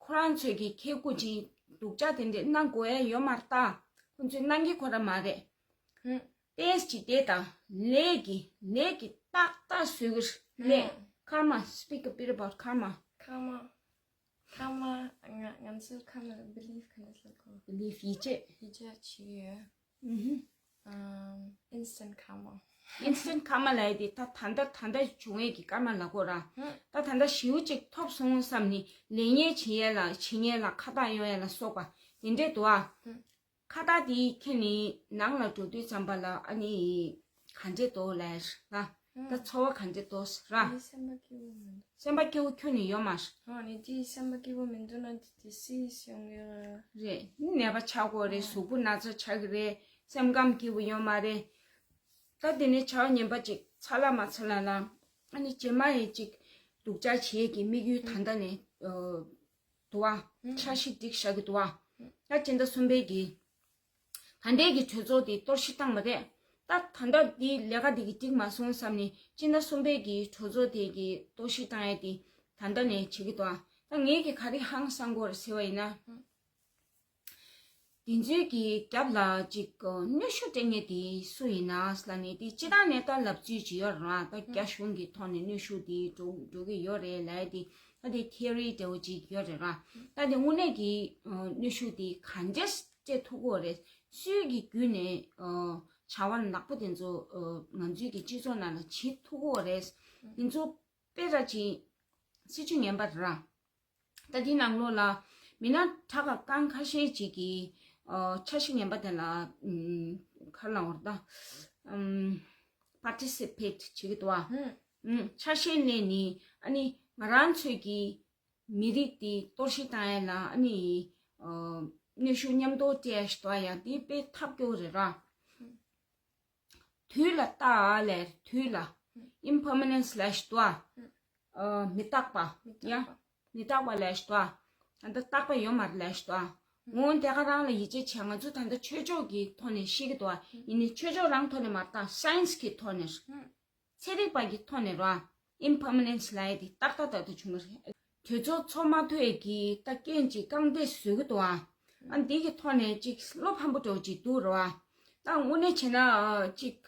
ཁོ་རང་ཚོས་ཀྱི་ཁེ་ཀུ་ཅིག་སྡུག་ཅག་དེ་འདྲས་གནང་དགོས་ཡ་ཡོད་མ་རེད་ད། ཁོ་ཚོས་གནང་གི་ཁོ་ར་མ་རེད། ཏེས་ཅིག་དེ་དང་ལས་ཀྱི་ལས་ཀྱི་ཏག་ཏག་བཟོས་གི་ར། ལས་ཀརྨ། Speak a bit about karma. Karma. Karma. ང་ང་ཚོས་karma believe ག་འདྲ་ལབ་གོ། Believe ཡིད་ཆེས། ཡིད་ཆེས་བྱེད་ཀྱི་ཡོད། ཨུ་ཧུ། ཨམ་instant karma. Instant karma ལབ་ཡ་དེ་ད་ད་ལྟ་ད་ལྟ་བྱུང་ཡས་ཀྱི་ཀརྨ་ལབ་གོ་ར། ཧུམ། ད་ད་ལྟ་ཞེ་པོ་ཅིག་ཐོབ་སོང་བསམ་ནས་ལས་ངན་བྱེད་ཡས་ལ་བྱེད་ཉེས་ལ་ཁ་བཏགས་གཡོག་ཡས་ལ་སོགས་པ་དེ་འདྲས་འདུག་ཨ། ཧུམ། ཁ་བཏགས་དེ་ཁྱེར་ནས་ནང་ལ་འགྲོ་དུས་ཙམ་པ་ལ་ཨ་ནི་ག་འདྲས་འདུག་ལབ་ཡ་ལ། ད་ཚོར་བ་ག་འདྲས་འདུག་ར། ངའི་སེམས་པ་སྐྱིད་པོ་མི་འདུག་སེམས་པ་སྐྱིད་པོ་ཁྱོན་ནས་ཡོད་མ་རེད། ཨ་ནི་དེའི་སེམས་པ་སྐྱིད་པོ་མི་འདུག་ན་དེ་དེ་སི་སི་ཡོང་གི་རེད། རེད། ནད་པ་ཆགས་དགོས་རེད། གཟུགས་པོ་ན་ཚ་ཆགས་ཀྱི་རེད། སེམས་ཁམས་སྐྱིད་པོ་ཡོད་མ་རེད། ད་དེ་ནས་བྱ་བ་ངན་པ་ཅིག་ཚ་ལ་མ་ཚ་ལ་ལ་ཨ་ནི་རྗེས་མ་ཡི་ཅིག་སྡུག་ཅག་བྱེད་ཀྱི་དམིགས་ཡུལ་ད་ལྟ་ནས་ཨ་འདུག་བ། འཆར་གཞི་སྒྲིག་བཞག་གི་འདུག་བ། ད་སྤྱི་ཟླ་གསུམ་པའི་གི་ད་ལྟའི་གི་གྲོས་ཚོགས་དེ་གཏོར་བཤིག་བཏང་བ་རེད། ད་ད་ལྟ་འདི་ལས་ཀ་འདི་གི་འགྲིག་མ་སོང་བསམ་ནས་སྤྱི་ཟླ་གསུམ་པའི་གི་གྲོས་ཚོགས་དེ་གི་གཏོར་བཤིག་བཏང་ཡ་དེ་ད་ལྟ་ནས་བྱེད་ཀྱི་འདུག་ད་ངས་གི་ག་རེ་ཧང་སང་གོ་རེད་ཟེར་བ་ཡིན་ན། དེ་ཚོའི་གི་རྒྱབ་ལ་ཅིག་གནོན་ཤུགས་སྤྲད་མཁན་དེ་སུ་ཡིན་ན་ལབ་ནས་དེ་སྤྱི་བཏང་ནས་ད་ལབ་ཚུལ་ཅིག་ཡོད་རེད་ར། ད་རྒྱ་གཞུང་གི་ཐོག་ནས་གནོན་ཤུགས་དེ་འགྲོ་འགྲོ་གི་ཡོད་རེད་ལབ་ཡ་དེ་ད་དེ་ཐེ་རི་འདྲ་བོ་ཅིག་ཡོད་རེད་ར། ད་དེ་དངོས་གནས་ཀྱི་གནོན་ཤུགས་དེ་ག་འདྲས་སྤྲད་ཐུབ་ཀྱི་ཡོད་རེད། སུའི་གི་བརྒྱུད་ནས་ཨ་བྱ་བ་ནག་པོ་དེ་ཚོ་ཨ་ང་ཚོའི་གི་སྤྱི་ཚོགས་ནང་ལ་བྱེད་ཐུབ་ཀྱི་ཡོད་རེད། དེ་ཚོ་དཔེ་ར་ཅིག་སྲིད་བྱུས་ངན་པ་རེད་ར། ད་དེའི་ནང་ལོགས་ལ་མི་སྣ་ཁྲ་ཁ་རྐང་ཁ་ཤས་ཅིག་གིས་ཨ་འཆར་གཞི་ངན་པ་དེ་ལ་ཨམ་ག་རེ་ལབ་དགོས་རེད་ད། ཨམ་participate བྱེད་ཀྱི་འདུག་བ། ཨམ་འཆར་གཞི་ལེན་ནི་ཨ་ནི་ང་རང་ཚོའི་གི་མི་རིགས་དེ་གཏོར་བཤིག་བཏང་ཡ་ལ་ཨ་ནི་ཨ་གནོན་ཤུགས་མཉམ་དུ་སྤྲད་ཡ་ཞིག་འདུག་ཡ་དེ་དཔེ་ཐབས་སྐྱོ་རེད་ར། དུས་ལ་ལྟ་ལས་དུས་ལ་impermanence ལས་ཞིག་འདུག་ཨ། མི་རྟག་པ། ཡ། མི་རྟག་པ་ལས་ཞིག་འདུག་ཨ། ད་ལྟ་རྟག་པ་ཡོད་མ་རེད་ལས་ཞིག་འདུག་ཨ། འོ་དེ་ག་རང་ལ་ཡིད་ཆེས་བྱས། ང་ཚོ་ད་ལྟ་ཆོས་ཕྱོགས་ཀྱི་ཐོག་ནས་ཤེས་ཀྱི་འདུག་ཨ། ཡིན་ནའི་ཆོས་ཕྱོགས་རང་ཐོག་ནས་མ་རེད་ད། science གི་ཐོག་ནས། ཚན་རིག་པ་གི་ཐོག་ནས་ར། impermanence ལབ་ཡ་དེ་ཏག་ཏག་ཏག་ཏག་བྱུང་བ་རེད། གྲོས་ཚོགས་ཚོགས་མ་ཐུབ་ཡས་ཀྱི་ད་རྐྱེན་ཅིག་རྐང་སྟེགས་བཟོ་གི་འདུག་ཨ། ཨ་འདི་གི་ཐོག་ནས་ཅིག་བློ་ཕམ་པོ་འདྲ་བོ་ཅིག་འདུག་རེད་བ། ད་དངོས་གནས་བྱས་ན་ཅིག་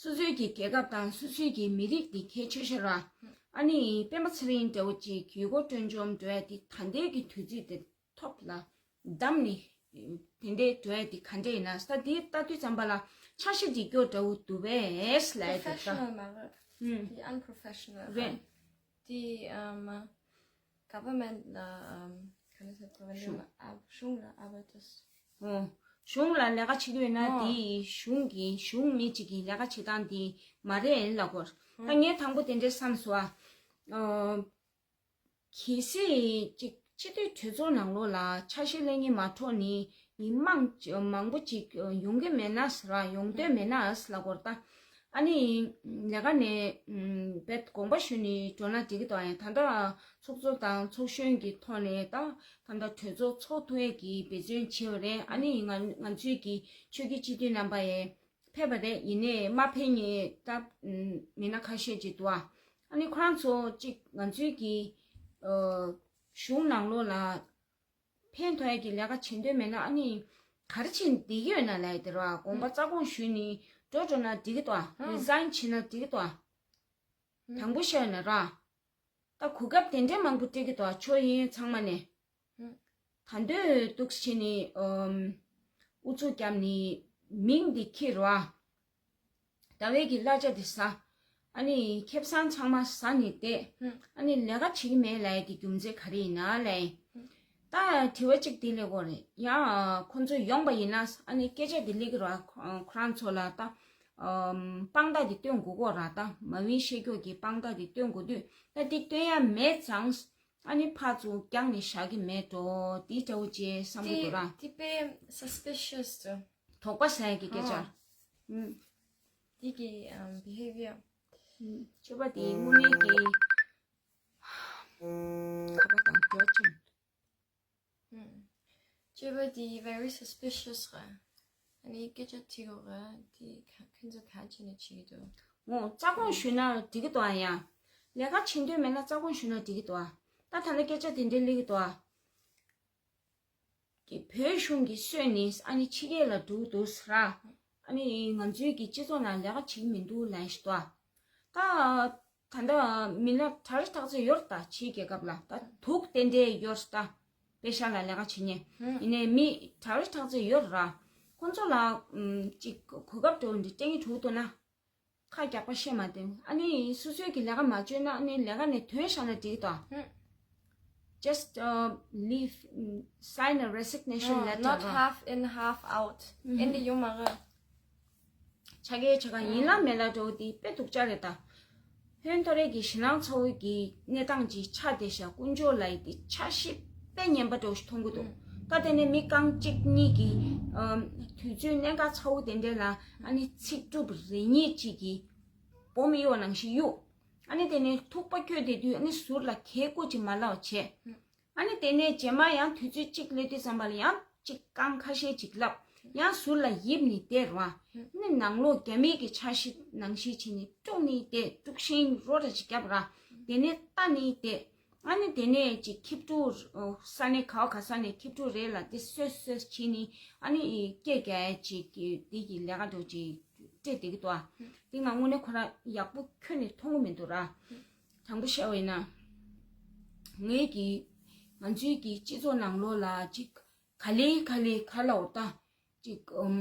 སོ་སོའི་གི་རྒྱལ་ཁབ་དང་སོ་སོའི་གི་མི་རིགས་འདི་གལ་ཆེ་ཤོས་རེད་བ། ཨ་ནི་སྤེན་པ་ཚེ་རིང་འདྲ་བོ་ཅིག་ཡུལ་སྐོར་སྤྲོ་འཆམ་འགྲོ་ཡ་འདི་ད་ལྟའི་གི་དུས་ཚོད་དེ་ཐོག་ལ་བདམས་ནས་དེ་འདྲའི་འགྲོ་ཡ་དེ་ག་འདྲ་ཡིན་ན། ད་དེ་ལྟ་དུས་ཙམ་པ་ལ་འཆར་གཞི་འགྲིག་སྐྱོར་འདྲ་བོ་འདུག་པས་ལབ་ཡ་དེ་ད། Professional མ་རེད། ཨུམ། དེ་unprofessional རེད། རེད། དེ་ཨམ་government ལ་ཨམ་ག་ལ་ཟེར་གཞུང་། གཞུང་ལ་ཨ་བ་ཏོས། ཨོ། གཞུང་ལ་ལས་ཀ་བྱེད་ཀྱི་ཡོད་ན། ཨོ། དེ་གཞུང་གི་གཞུང་མི་གཅིག་གིས་ལས་ཀ་བྱེད་སྟངས་དེ་མ་རེད་ལབ་དགོས། ད་ངས་དང་པོ་དེ་འདྲའི་བསམ་སོང་ཨ། ཨོ། གལ་སྲིད་ཅིག་སྤྱི་འཐུས་གྲོས་ཚོགས་ནང་ལོགས་ལ་འཆར་གཞི་ལེགས་ཉེས་མ་འཕྲོད་ནས་མི་མང་མང་པོ་ཅིག་ཡོང་གི་མེད་ན་ཟེར་བ། ཡོང་འདོད་མེད་ན་ཟེར་ལབ་དགོས་རེད་ད། ཨ་ནི་ལས་ཀ་ནས་དཔེ་དགོངས་པ་ཞུས་ནས་འགྲོ་ན་འགྲིག་གི་འདུག་ཨ། ཡང་ད་ལྟ་ཚོགས་གཙོ་དང་ཚོགས་གཞོན་གྱི་ཐོག་ནས་ད་ད་ལྟ་གྲོས་ཚོགས་ཚོགས་ཐུབ་ཡས་ཀྱི་འབད་བརྩོན་བྱས་པ་རེད། ཨ་ནི་ང་ང་ཚོའི་གི་ཆོས་བརྒྱུད་སྤྱི་འཐུས་རྣམ་པ་ཡས་ཕེབས་པ་རེད། ཡིན་ནའི་མ་ཕེབས་མཁན་ད་མི་སྣ་ཁ་ཤས་ཅིག་འདུག་ཨ། ཨ་ནི་ཁོ་རང་ཚོ་ཅིག་ང་ཚོའི་གི་ཨ་གཞུང་ནང་ལོགས་ལ་ཕན་ཐོགས་ཡས་ཀྱི་ལས་ཀ་བྱེད་འདོད་མེད་ན། ཨ་ནི་ག་རེ་བྱེད་བསྡད་ཀྱི་ཡོད་ན་ལབ་ཡ་དེ་རེད་བ། དགོངས་པ་རྩ་དགོངས་ཞུས་ནས་འགྲོ་འགྲོ་ན་འགྲིག་གི་འདུག་ཨ། ཨ། Resign བྱེད་ན་འགྲིག་གི་འདུག་ཨ། ཨ། དྲང་པོ་བཤད་ཡོད་ན་ར། ད་གོ་སྐབས་དེ་འདྲའི་མང་པོ་སྤྲད་ཀྱི་འདུག་ཨ། ཕྱོགས་གཡས་གཡོན་ཚང་མ་ནས། ཨ། ད་འདོད་འདུག་བྱས་ནས་ཨམ་ཨུ་ཚུགས་བརྒྱབ་ནས་མིང་འདི་འཁྱེར་རོ་ཨ། ཟླ་བའི་གི་གླ་ཆ་དེ་ཟ། ཨ་ནི་ཁེ་བཟང་ཚང་མ་ཟ་ནས་བསྡད། ཨ་ནི་ལས་ཀ་བྱེད་ཀྱི་མེད་ལབ་ཡ་དེ་རྒྱུ་མཚན་ག་རེ་ཡིན་ན་ལབ་ཡིན། ད་དྲི་བ་གཅིག་དེ་སླེབས་ཀྱི་ཡོད་རེད། ཡང་ཁོང་ཚོ་ཡོང་པ་ཡིན་ན་ཨ་ནི་སྐད་ཆ་དེ་སླེབས་ཀྱི་རེད་བ། ཁོ་ཁོ་རང་ཚོ་ལ་ད་ཨམ་དཔང་རྟགས་དེ་སྟོན་དགོས་ཀྱི་ཡོད་རེད། ད་མ་ཝིན་ཤེས་མཁན་གྱི་དཔང་རྟགས་དེ་སྟོན་དགོས་དུས། ད་དེ་སྟོན་ཡ་མེད་ཙང་ཨ་ནི་ཕར་ཚུར་བརྒྱངས་ནས་བཞག་གི་མེད་འགྲོ། དེ་འདྲ་བོ་ཅིག་བསམ་གྱི་འདུག་ར། དེ་དཔེ་suspicious འདུག་དོགས་པ་ཟ་ཡ་གི་སྐད་ཆ། ཨོ། ཨུམ། དེ་གི་ཨམ་behavior། ཨུམ། སྤྱོད་པ་དེ་དངོས་གནས་ཀྱི་ཁ་པ་དང་འགྱུར་བ་ཆེན། ཨུམ། སྤྱོད་པ་དེ་very suspicious རེད། ཨ་ནི་སྐད་ཆ་དྲི་དགོས་རེད། དེ་ག་ཁྱོད་ཚོ་ག་བྱས་ནས་བྱེད་ཀྱི་འདུག་ཨོ། རྩ་དགོངས་ཞུས་ན་འགྲིག་གི་འདུག་ཨ། ཡ། ལས་ཀ་བྱེད་འདོད་མེད་ན་རྩ་དགོངས་ཞུས་ན་འགྲིག་གི་འདུག་ཨ། ད་ད་ལྟ་སྐད་ཆ་དེ་འདྲ་སླེབས་ཀྱི་འདུག་ཨ། གི་བོད་གཞུང་གིས་གསོས་ནས་ཨ་ནི་ཕྱི་རྒྱལ་ལ་འགྲོ་འདུག་ཟེར། ཨ་ནི་ང་ཚོའི་གི་སྤྱི་ཚོགས་ནང་ལས་ཀ་བྱེད་ཀྱི་མི་འདུག་ལབ་ཤི་ཏོ། ད་ད་ལྟ་མི་སྣ་གྲ་རེ་ཐག་ཚོད་ཡོད་རེད་ད། ཕྱིའི་རྒྱལ་ཁབ་ལ་ད་དུག་དེ་འདྲས་ཡོད་རེད་ད། པེ་ཤ་ལ་ལས་ཀ་བྱེད་མཁན། ཡིན་ནའི་མི་གྲ་རེ་ཐག་ཚོད་ཡོད་རེད་ར། ཁོང་ཚོ་ལ་ཨམ་ཅིག་གོ་སྐབས་འདྲ་བོ་འདི་སྤྲད་མཁན་འགྲོ་གི་འདུག་ན། ཁ་རྒྱག་པ་བཤད་མ་བསྡད། ཨ་ནི་སོ་སོའི་གི་ལས་ཀ་མ་བཅོས་ན་ཨ་ནི་ལས་ཀ་ནས་ཐོན་བཞག་ན་འགྲིག་གི་འདུག Just uh, leave, mm, sign a resignation letter. Not half in, half out. ཨིན་དེ་ཡོང་མ་རེད། ཆ་གའི་ཆ་ག་ཡིན་ལ་མེད་ལ་འགྲོ་དེ་དཔེ་སྡུག་ཅག་རེད་ད། ཧོན་ཐོ་རེ་གི་ཞེད་སྣང་ཚ་བོ་གི་གནས་སྟངས་ཀྱི་ཆ་དེ་ཤ་དཀོན་མཆོག་ལ་ཡི་དེ་ཆ་ཤི་དཔེ་ངན་པ་འདྲ་བོ་ཞིག་མཐོང་གི་འདུག་ད་དེ་ནས་མི་རྐང་གཅིག་གཉིས་ཀྱིས་ཨམ་དུས་ཚོད་གནད་འགག་ཚ་བོ་དེ་འདྲ་ལ་ཨ་ནི་ཚིག་གྲུབ་རེ་གཉིས་གཅིག་གིས་སྦོམ་གཡོ་ནང་བཞིན་གཡུག་ཨ་ནི་དེ་ནས་ཐུག་པ་སྐྱོ་དེ་དུས་ཨ་ནི་ཟུར་ལ་གད་སྐུ་ཅིག་མ་ལབ་བྱས། ཨ་ནི་དེ་ནས་རྗེས་མ་ཡང་དུས་ཚོད་གཅིག་སླེབས་དུས་ཙམ་པ་ལ་ཡང་གཅིག་རྐང་ཁ་ཤས་ཅིག་ལབ། ཡང་ཟུར་ལ་ཡིབ་ནས་བསྡད་རོ། ཨ་ནི་ནང་ལོགས་རྒྱ་མི་གི་འཆར་གཞི་ནང་བཞིན་བྱས་ནས་དཀྲུགས་ནས་བསྡད། དཀྲུགས་ཤིང་རོ་འདྲ་ཅིག་བརྒྱབ་ར། དེ་ནས་ལྟ་ནས་བསྡད། ཨ་ནི་དེ་ནས་ཅིག་ཁྱི་ཕྲུག་ས་གནས་ག་བ་ག་ས་ནས་ཁྱི་ཕྲུག་རེ་ལ་དེ་སོད་སོད་བྱས་ནས་ཨ་ནི་སྐད་རྒྱག་ཡ་ཅིག་གི་དེ་གི་ལས་ཀ་འདྲ་ཅིག་སྤྲད་བསྡད་ཀྱི་འདུག་ཨ། དེ་ང་དངོས་གནས་ཁོ་རང་ཡག་པོ་ཁྱོན་ནས་མཐོང་གི་མི་འདུག་ར། དྲང་པོ་བཤད་པ་ཡིན་ན། ངའི་གི་ང་ཚོའི་གི་སྤྱི་ཚོགས་ནང་ལོགས་ལ་ཅིག་ག་ལེ་ག་ལེ་ག་ལ་འོ་ད་ཅིག་ཨམ་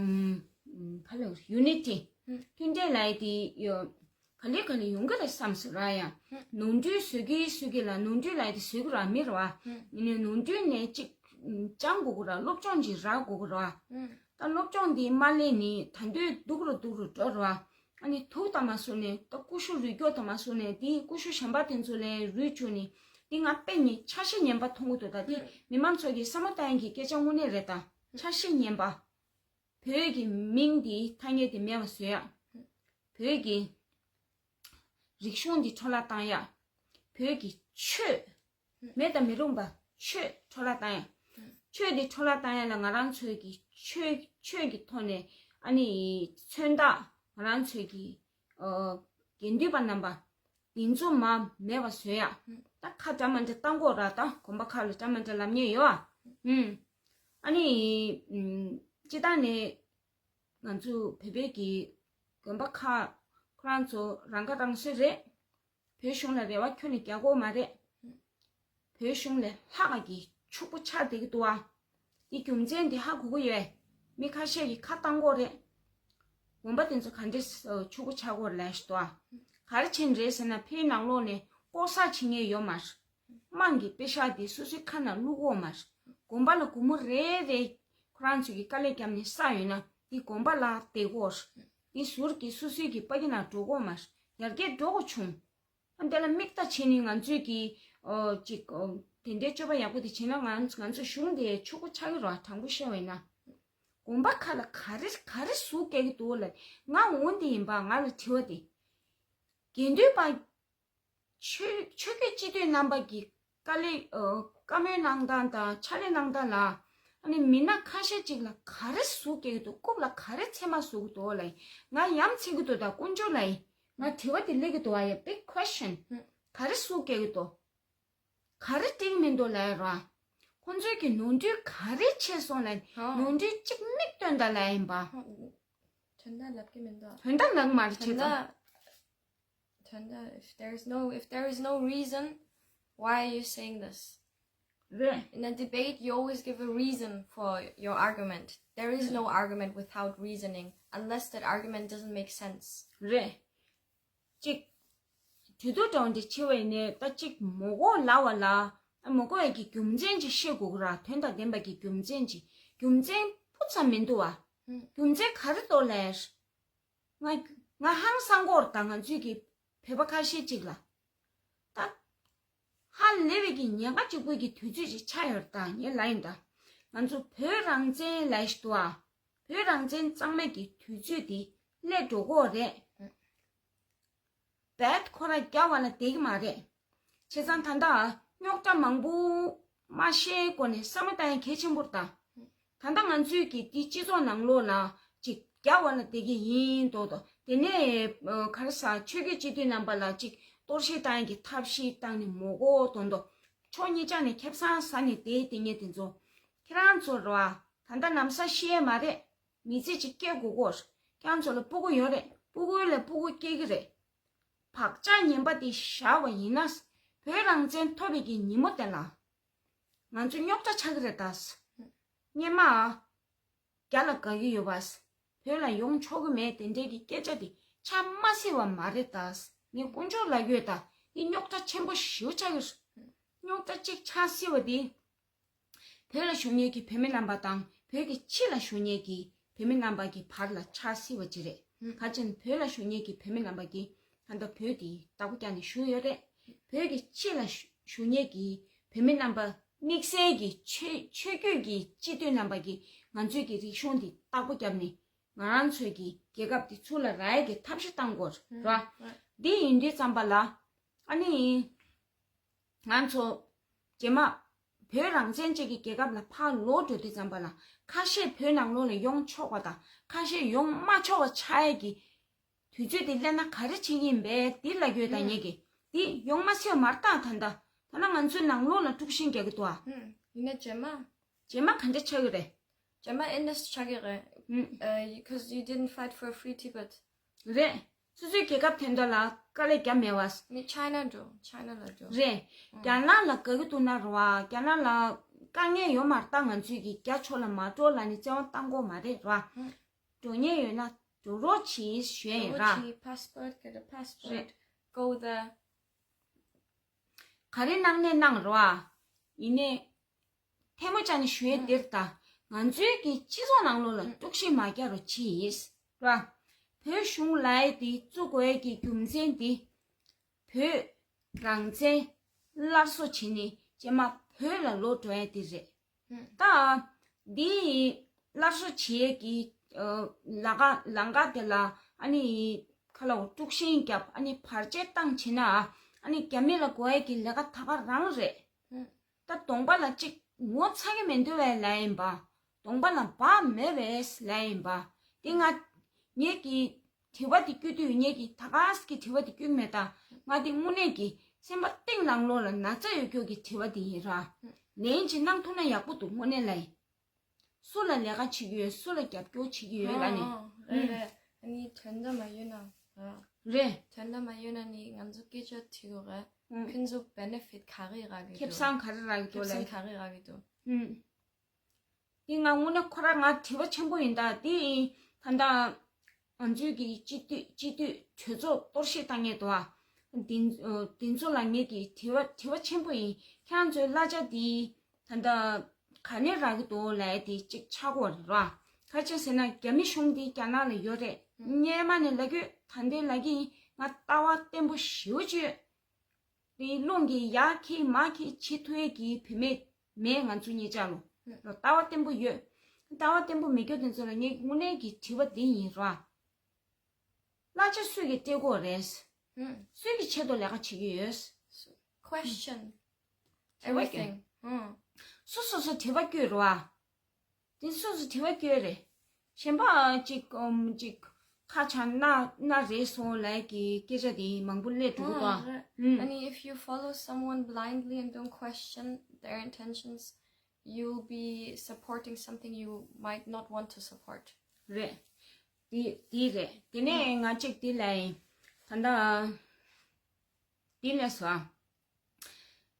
ག་ལེ་ཡུ་ནི་ཊི་མཐུན་སྒྲིལ་ལབ་ཡ་དེ་ཡོད། ག་ལེ་ག་ལེ་ཡོང་གི་རེད་བསམ་སོང་ར། ཡ་ནོར་འཁྲུལ་བཟོ་གི་བཟོ་གི་ལ་ནོར་འཁྲུལ་ལབ་ཡ་དེ་བཟོ་གི་ར་མི་ར་བ། ཡིན་ནའི་ནོར་འཁྲུལ་ནས་ཅིག་སྦྱང་དགོས་གི་ར། སློབ་སྦྱོང་ཅིག་རག་དགོས་གི་ར། ད་སློབ་སྦྱོང་འདི་མ་ལས་ནི་ད་འདོད་སྡུག་རུ་སྡུག་རུ་འགྲོ་ར། ཨ་ནི་དུག་དང་མ་བཟོ་ནས་ད་ཀུ་ཤུ་རུལ་སྐྱོག་དང་མ་བཟོ་ནས་དེ་ཀུ་ཤུ་གཞན་པ་དེ་ཚོ་ལས་རུལ་བཅུག་ནས་དེ་ང་དཔེ་ནི་འཆར་གཞི་ངན་པ་མཐོང་གི་འདུག་ད་དེ་མི་མང་ཚོ་གི་བསམ་བློ་བཏང་ཡག་གི་སྐད་ཆ་དངོས་གནས་རེད་ད། འཆར་གཞི་ངན་པ། བོད་ཀྱི་མིང་འདི་ཐ་སྙད་དེ་མེད་པ་བཟོ་ཡག་བོད་ཀྱི་རིག་གཞུང་འདི་འཕྲོ་བརླག་བཏང་ཡག་བོད་ཀྱི་ཆོས་མེད་དང་མི་རུང་བ་ཆོས་འཕྲོ་བརླག་བཏང་ཡག་ཆོས་འདི་འཕྲོ་བརླག་བཏང་ཡག་ལ་ང་རང་ཚོའི་གི་ཆོས་ཆོས་ཀྱི་ཐོག་ནས་ཨ་ནི་མཚོན་རྟགས་ང་རང་ཚོའི་གི་ཨོ་དགེ་འདུན་པ་རྣམ་པ་ འདི་ཚོ་མ་མེད་པ་བཟོ་ཡ། ད་ཁ་འདྲ་མ་འདྲ་བཏང་དགོས་ར། ད་དགོན་པ་ཁག་ལ་འདྲ་མ་འདྲ་ལབ་མཁན་ཡོད་ཨ། ཨུམ། ཨ་ནི་ཨུམ། སྤྱི་བཏང་ནས་ང་ཚོ་བོད་པའི་གི་དགོན་པ་ཁག་ཁོ་རང་ཚོ་རང་ཁ་རང་གསོ་རེད། བོད་གཞུང་ལ་རེ་བ་ཁྱོན་ནས་རྒྱག་དགོས་མ་རེད། བོད་གཞུང་ལས་ལྷག་གི་ཕྱུག་པོ་ཆགས་བསྡད་ཀྱི་འདུག་ཨ། འདི་རྒྱུ་མཚན་འདི་ཧ་གོ་གི་ཡོད། མི་ཁ་ཤས་ཀྱིས་ཁ་བཏང་གི་རེད། དགོན་པ་དེ་ཚོ་ག་འདྲས་ཕྱུག་པོ་ཆགས་ཀྱི་ཡོད་རེད་ལབ་ཤི་འདུག་ཨ། ག་རེ་བྱས་ནས་རེད་ཟེར་ན། ཕའི་ནང་ལོགས་ནས་ལྐོག་ཟ་བྱེད་མཁན་ཡོད་མ་རེད། དམངས་ཀྱི་པེ་ཤག་དེ་སོ་སོའི་ཁ་ནང་བླུག་གི་ཡོད་མ་རེད། དགོན་པ་ལ་སྒོར་མོ་རེ་རེ་ཁོ་རང་ཚོས་ཀྱི་དཀའ་ལས་བརྒྱབ་ནས་བསགས་ཡོད་ན། འདི་དགོན་པ་ལ་བསྡད་ཀྱི་ཡོད་རེད། འདི་ཟུར་གྱི་སོ་སོའི་གི་པ་ཀི་ནང་འགྲོ་གི་ཡོད་མ་རེད། ཡར་རྒྱས་འགྲོ་དགོས་བྱུང་། ཨ། དེ་ལ་དམིགས་བལྟ་བྱས་ནས་ང་ཚོས་ཀྱི་ཨོ་ཅིག་ཨོ་དེ་འདྲའི་སྤྱོད་པ་ཡག་པོ་དེ་བྱས་ན། ང་ང་ཚོ་གཞུང་དེ་ཕྱུག་པོ་ཆགས་ཀྱི་རེད། དྲང་པོ་བཤད་པ་ཡིན་ན། དགོན་པ་ཁག་ལ་ག་རེ་ག་རེ་ཟུག་སྐྱེལ་གྱི་འདུག་ལབ། ང་འོ་འདི་ཡིན་པ། ང་ལ་དྲི་བ་དེ། དགེ་འདུན་པ་ཆོས་ཆོས་བརྒྱུད་སྤྱི་འཐུས་རྣམ་པ་གི་དཀའ་ལས་ཨོ་བཀའ་མོལ་གནང་སྟངས་དང་ཕྱག་ལས་གནང་སྟངས་ལ། ཨ་ནི་མི་སྣ་ཁ་ཤས་ཅིག་ལ་ག་རེ་ཟུག་སྐྱེལ་གྱི་འདུག་རྐུབ་ལ་ག་རེ་ཚེར་མ་ཟུག་གི་འདུག་ལབ། ང་ཡ་མཚན་གྱི་འདུག་ད་དཀོན་མཆོག་ལབ། ང་དྲི་བ་དེ་སླེབས་ཀྱི་འདུག་ཨ། ཡ་big question། ག་རེ་ཟུག་སྐྱེལ་གྱི་འདུག་ག་རེ་འགྲིག་མི་འདུག་ལབ་ར། ཁོང་ཚོའི་གི་ནོར་འཁྲུལ་ག་རེ་བྱས་སོང་ལབ། ཨོ། ནོར་འཁྲུལ་གཅིག་མིག་སྟོན་དང་ལབ་ཡིན་པ། ཨོ། དོན་དག་ལབ་ཀྱི་མི་འདུག་དོན་དག་ལབ་མ་རེད། བྱས་ཙང་། དོན་དག if there is no, if there is no reason, why are you saying this? རེད། In a debate, you always give a reason for your argument. There is no argument without reasoning, unless that argument doesn't make sense. རེད། གཅིག་གྲོས་བསྡུར་འདྲ་བོ་འདི་བྱེད་པ་ཡིན་ནའི། ད་གཅིག་མི་དགོས་ལབ་པ་ལ། ཨ། མི་དགོས་ཡ་གི་རྒྱུ་མཚན་ཅིག་བཤད་དགོས་ཀྱི་ར། དོན་དང་ལྡན་པ་གི་རྒྱུ་མཚན་ཅིག་རྒྱུ་མཚན་སྤུ་ཙམ་མི་འདུག་བ། ཨུམ། རྒྱུ་མཚན་ག་རེ་འདུག་ལབ། ང་ང་ཧང་སང་གི་ཡོད་རེད། ད་ང་ཚོའི་གི་བོད་པ་ཁ་ཤས་ཅིག་ལ། ད་ཧ་ལས་པའི་གི་ཉེན་ཁ་གཅིག་པོའི་གི་དུས་ཚོད་ཅིག་ཆགས་ཡོད་རེད། ད་ངས་ལབ་ཡིན། ད་ང་ཚོ་བོད་རང་བཙན་ལབ་ཤི་འདུག་བ། བོད་རང་བཙན་གཙང་མའི་གི་དུས་ཚོད་དེ་སླེབས་འགྲོ་གི་ཡོད་རེད། རྦད་ཁོ་རང་རྒྱག་པ་ལ་བསྡད་ཀྱི་མ་རེད། བྱས་ཙང་ད་ལྟ་རྙོག་དྲ་མང་པོ་མ་ཤེས་སྒོ་ནས་བསམ་བློ་བཏང་ཡ་གལ་ཆེན་པོ་རེད་ད། ད་ལྟ་ང་ཚོས་ཀྱི་འདི་སྤྱི་ཚོགས་ནང་ལོགས་ལ་ཅིག་རྒྱག་པ་ལ་བསྡད་ཀྱི་ཡིན་མདོག་མདོག་དེ་ནས་ཨ་ག་རེ་ཟ། ཆོས་བརྒྱུད་སྤྱི་འཐུས་རྣམ་པ་ལ་ཅིག་གཏོར་བཤིག་བཏང་ཡ་གི་ཐབས་ཤེས་བཏང་ནས་མི་དགོས་མདོག་མདོག་ཕྱོགས་གཉིས་ཆ་ནས་ཁེ་བཟང་ཟ་ནས་བསྡད་བསྡད་མཁན་དེ་ཚོ། ཁྱེད་རང་ཚོ་རེད་བ། ད་ལྟ་ན་བཟའ་ཤི་ཡས་མ་རེད། མི་ཚེ་གཅིག་སྐྱེལ་དགོས་ཀྱི་ཡོད་རེད། ཁྱེད་རང་ཚོ་ལ་སྤུ་གུ་ཡོད་རེད། སྤུ་གུ་ལ་སྤུ་གུ་སྐྱེ་གི་རེད། བག་ཆགས་ངན་པ་དེ་བཞག་པ་ཡིན་ན། བོད་རང་བཙན་ཐོབ་པའི་གི་ཉིན་མོ་དེ་ལ་ང་ཚོ་རྙོག་དྲ་ཆགས་ཀྱི་རེད་ད། སྔོན་མ་རྒྱ་ལ་དགའ་གི་ཡོད་པ། བོད་ལ་ཡོང་ཆོག་གི་མེད་དེ་འདྲའི་གི་སྐད་ཆ་དེ་ཆགས་མ་སྲིད་པ་མ་རེད་ད། ངས་དཀོན་མཆོག་ལབ་ཀྱི་ཡོད་ད། འདི་རྙོག་དྲ་ཆེན་པོ་ཞེ་པོ་ཆགས་ཀྱི་རེད། རྙོག་དྲ་གཅིག་ཆགས་སྲིད་པ་དེ། བོད་ལ་བཞུགས་མཁན་གྱི་བོད་མི་རྣམ་པ་དང་། བོད་ཀྱི་ཕྱི་ལ་བཞུགས་མཁན་གྱི་བོད་མི་རྣམ་པ་གི་བར་ལ་ཆགས་སྲིད་པ་ཅིག་རེད། ཧུམ། ག་ཅི་ན་བོད་ལ་བཞུགས་མཁན་གྱི་བོད་མི་རྣམ་པ་གིས་ད་ལྟ་བོད་དེ་བདག་པོ་རྒྱག་ནས་བཞུགས་ཡོད་རེད། བོད་ཀྱི་ཕྱི་ལ་བཞུགས་བཞུགས་མཁན་གྱི་བོད་མི་རྣམ་པ། དམིགས་བསལ་གྱི་ཆོས་ཆོས་བརྒྱུད་ཀྱི་སྤྱི་འཐུས་རྣམ་པ་གིས་ང་ཚོའི་གི་རིག་གཞུང་འདི་བདག་པོ་བརྒྱབ་ནས། ང་རང་ཚོའི་གི་རྒྱལ་ཁབ་འདི་ཚུར་ལ་རག་ཡས་ཀྱི་ཐབས་ཤེས་བཏང་དགོས་རེད། ཧུམ། འདི་ཡིན་དུས་ཙམ་པ་ལ། ཨ་ནི། ང་ཚོ་རྗེས་མ་བོད་རང་བཙན་ཅན་གྱི་རྒྱལ་ཁབ་ལ་ཕར་ལོག་འགྲོ་དུས་ཙམ་པ་ལ། ཁ་ཤས་བོད་ནང་ལོགས་ལ་ཡོང་ཆོག་པ་དང་། ཁ་ཤས་ཡོང་མ་ཆོག་པ་ཆགས་ཡས་ཀྱི་དུས་ཚོད་དེ་སླེབས་ན་ག་རེ་བྱེད་ཀྱི་ཡིན་པས། འདི་ལབ་ཀྱི་ཡོད་ད། ངས་ཀྱི་འདི་ཡོང་མ་སྲིད་པ་མ་རེད་ད། ད་ལྟ་ད་ལྟ་ང་ཚོའི་ནང་ལོགས་ལ་དཀྲུག་ཤིང་རྒྱག་གི་འདུག་ཨ། ཧུམ། ཡིན་ན་རྗེས་མ། རྗེས་མ་ག་འདྲ་ཆགས་ཀྱི་རེད། རྗེས་མ་ཨེ་འདྲ་ཆགས་ཀྱི་རེད། ཧུམ། ཨ། because you didn't fight for a free Tibet. རེད། སོ་སོའི་རྒྱལ་ཁབ་དེ་འདྲ་ལ་དཀའ་ལས་རྒྱབ་མེད་པ། ངས་ཆའི་ན་འགྲོ། ཆའི་ན་ལ་འགྲོ། རེད། ཨང་། རྒྱ་ནག་ལ་དགའ་གི་འདུག་ན་རེད་བ། རྒྱ་ནག་ལ་དཀའ་ངལ་ཡོད་མ་རེད་ད། ང་ཚོས་ཀྱི་རྒྱ་ཕྱོགས་ལ་མ་འགྲོ་ལབ་ནས་བཙན་དབང་བཏང་དགོས་མ་རེད་རེད་བ། ཨང་། འགྲོ་མཁན་ཡོད་ན་འགྲོ་རོགས་གྱིས་ཞུ་ཡ་ཡིན་ར། འགྲོ་རོགས་གྱིས། passport, get a passport. རེད། Go there. ག་རེ་གནང་ནས་གནང་རེད་བ། ཡིན་ནའི། ཐལ་མོ་སྦྱར་ནས་ཞུ་ཡས་འདིར་ད། ང་ཚོའི་གི་སྤྱི་ཚོགས་ནང་ལོགས་ལ་དཀྲུག་ཤིང་མ་རྒྱག་རོགས་གྱིས། ར། བོད་གཞུང་ལབ་ཡས་དེ་བཙུགས་དགོས་ཡས་ཀྱི་རྒྱུ་མཚན་དེ། བོད་རང་བཙན་སླར་གསོ་བྱས་ནས་རྗེས་མ་བོད་ལ་ལོག་འགྲོ་ཡས་དེ་རེད། ད་འདི་སླར་གསོ་བྱེད་ཡས་ཀྱི་ཨ་ལ་ཀ་ལམ་ཁ་དེ་ལ་ཨ་ནི་ཁ་ལ་འོ་དཀྲུག་ཤིང་བརྒྱབ། ཨ་ནི་བར་ཆད་བཏང་བྱས་ན། ཨ་ནི་རྒྱ་མི་ལ་དགོས་ཡས་ཀྱི་ལས་ཀ་ད་ག་རང་རེད། ད་གདོང་པ་ལ་གཅིག་ངོ་ཚ་གི་མི་འདུག་པས་ལབ་ཡིན་པ། གདོང་པ་ལ་བག་མེད་པས་ལབ་ཡིན་པ། དེ་ང་ངེད་ཀྱི་དྲི་བ་དེ་བསྐྱུར་དུས། ངེད་ཀྱི་ད་ག་ཟེ་གི་དྲི་བ་དེ་བསྐྱུར་མེད་ད། ང་དེ་དངོས་གནས་ཀྱི་སེམས་པ་གཏིང་ནང་ལོགས་ལ་ན་ཚ་ཡོད་རྒྱུ་གི་དྲི་བ་དེ་ཡིན་ར། ལན་ཅིག་གནང་ཐུབ་ན་ཡག་པོ་འདུག་དངོས་གནས་ལ་ཡིན། སུ་ལ་ལས་ཀ་བྱེད་ཀྱི་ཡོད། སུ་ལ་རྒྱབ་སྐྱོར་བྱེད་ཀྱི་ཡོད་ལ་ནི། ཨོ། རེད་རེད། ཨ་ནི་དོན་དག་མ་ཡོད་ན་ར། རེད། དོན་དག་མ་ཡོད་ན་ནི་ང་ཚོ་སྐད་ཆ་དྲི་དགོས་རེད། ཨུ། ཁྱོད་ཚོ་benefit ག་རེ་རག་གི་འདུག་ཁེ་བཟང་ག་རེ་རག་གི་འདུག་ཁེ་བཟང་ག་རེ་རག་གི་འདུག་ཨུ། འདི་ང་དངོས་གནས་ཁོ་ར་ང་དྲི་བ་ཆེན་པོ་ཡིན་ད། འདི་ད་ལྟ་ང་ཚོའི་གི་སྤྱི་འཐུས་སྤྱི་འཐུས་གྲོས་ཚོགས་གཏོར་བཤིག་བཏང་ངེས་འདུག་ཨ། འདི་འདི་ཚོ་ལ་ངེད་ཀྱི་དྲི་བ་དྲི་བ་ཆེན་པོ་ཡིན། ཁྱེད་རང་ཚོའི་གླ་ཆ་འདི་ད་ལྟ་ག་ནས་རག་གི་འདུག་ལབ་ཡ་དེ་གཅིག་ཆགས་ཀྱི་ཡོད་རེད་ར། ག་ཅི་ཟེར་ན་རྒྱ་མི་གཞུང་འདི་རྒྱ་ནག་ལ་ཡོད་རེད། སྔོན་མ་ནས་ལབ་ཀྱི་ཡོད། ད་འདི་ལབ་ཀྱི་ཡིན། ང་ལྟ་བ་བརྟན་པོ་ཞེ་པོ་ཅིག་ཡོད། དེའི་རླུང་གིས་ཡར་འཁྱེར་མར་འཁྱེར་བྱེད་ཐུབ་ཡས་ཀྱི་བུད་མེད་མེད། ང་ཚོ་གཉིས་ཆ་ལོ། ལོ་ལྟ་བ་བརྟན་པོ་ཡོད། ལྟ་བ་བརྟན་པོ་མེད་རྒྱུ་དེ་ཚོ་ལ་ངས་དངོས་གནས་ཀྱི་དྲི་བ་འདི་ཡིན་ར། གླ་ཆ་སུས་ཀྱིས་སྤྲད་དགོས་རེད། སུས་ཀྱི་ཆེད་དུ་ལས་ཀ་བྱེད་ཀྱི་ཡོད། Question དྲི་བ་བཀོད། Everything. སུ་སོ་སོ་དྲི་བ་བཀོད་རེད་བ། དེ་སོ་སོ་དྲི་བ་བཀོད་རེད། གཞན་པ་ཅིག་ཨམ་ཅིག་ཁ་བྱང་སྣ་སྣ་རེད་སོང་ལབ་ཀྱི་སྐད་ཆ་དེ་མང་པོ་སླེབས་འགྲོ་གི་འདུག་ཨ། ཨ་ནི། If you follow someone blindly and don't question their intentions, you'll be supporting something you might not want to support. རེད། དེ་དེ་རེད། དེ་ནས་ང་ཅིག་དེ་ལབ་ཡིན། ད་ལྟ་དེ་ལས་སོ།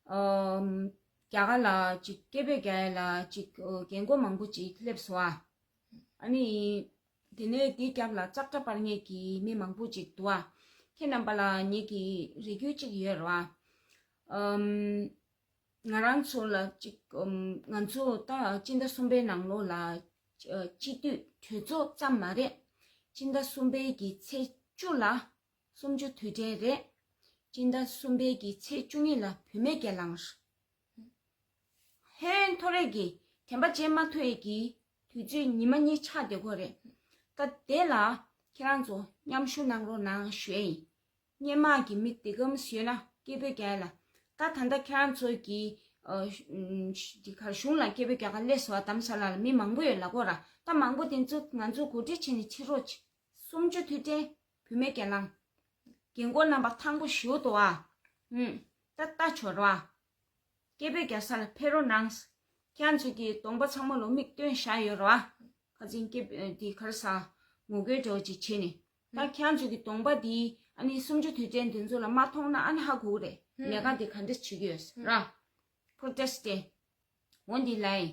ཨམ། རྒྱ་གར་ལ་ཅིག་སྐད་འབོད་རྒྱག་ཡ་ལ་ཅིག་ཨོ། རྒན་རྒོན་མང་པོ་ཅིག་སླེབས་སོང་ཨ། ཨ་ནི། དེ་ནས་དེའི་རྒྱབ་ལ་ཙག་སྒྲ་སྤར་མཁན་གྱི་མི་མང་པོ་ཅིག་འདུག་ཨ། ཁྱེད་རྣམ་པ་ལ་ངེད་ཀྱི་རེ་སྐུལ་ཅིག་ཡོད་རེད་བ། ཨམ། ང་རང་ཚོ་ལ་ཅིག་ཨམ། ང་ཚོ་ད་སྤྱི་ཟླ་གསུམ་པའི་ནང་ལོགས་ལ་ཨ། སྤྱི་འཐུས་གྲོས་ཚོགས་ཙམ་མ་རེད། སྤྱི་ཟླ་གསུམ་པའི་གི་ཚེས་བཅུ་ལ། གསུམ་བཅུ་དུས་དྲན་རེད། སྤྱི་ཟླ་གསུམ་པའི་གི་ཚེས་བཅུ་གཉིས་ལ་བུད་མེད་སྒེར་ལངས། ཧོན་ཐོ་རེ་གི་དྲན་པ་བརྗེད་མ་ཐུབ་ཡས་ཀྱི་དུས་ཚོད་ཉི་མ་གཉིས་ཆགས་བསྡད་ཀྱི་ཡོད་རེད། ད་དེ་ལ་ཁྱེད་རང་ཚོ་མཉམ་ཞུགས་གནང་རོགས་གནང་ཞུ་ཡས་ཡིན། སྔོན་མ་གི་མི་དེ་གམ་ཡོད་ན་སྐད་འབོད་རྒྱག་ཡ་ལ། ད་ད་ལྟ་ཁྱེད་རང་ཚོ་གི་ཨ། འདི་གར་གཞུང་ལ་སྐད་འབོད་རྒྱག་ག་སླེབས་སོང་བ། རྡ་རམ་ས་ལ་ལ་མི་མང་པོ་ཡོད་ལབ་ཀྱི་ཡོད་ར། ད་མང་པོ་དེ་ཚོ་ང་ཚོ་གོ་སྒྲིག་བྱས་ནས་ཁྲིད་རོགས་བྱེད། གསུམ་བཅུ་དུས་དྲན་བུད་མེད་སྒེར་ལངས། རྒན་རྒོན་རྣམ་པ་ཐང་པོ་ཞེ་པོ་འདུག་ཨ། ཨུམ། ད་ལྟ་བྱོས་རོགས་ཨ། སྐད་འབོད་རྒྱག་ས་ལ་ཕེབས་རོགས་གནང་། ཁྱེད་རང་ཚོ་གི་གདོང་པ་ཚང་མ་ལོ་མིག་སྟོན་བཞག་ཡོད་རེད་བ། ཁ་ཚིག་སྐད་འདི་ག་རེ་ཟ། ངོ་རྒོལ་འདྲ་བོ་ཅིག་བྱས་ནས། ད་ཁྱེད་རང་ཚོ་གི་གདོང་པ་འདི་ཨ་ནི་གསུམ་བཅུ་དུས་དྲན་འདི་ཚོ་ལ་མ་མཐོང་ན་ཨ་ནི་ཧ་གོ་གི་རེད། ལས་ཀ་འདི་ག་འདྲ་བྱེད་ཀྱི་ཡོད་ར། Protest Day། འོ་འདི་ལ་ཡིན།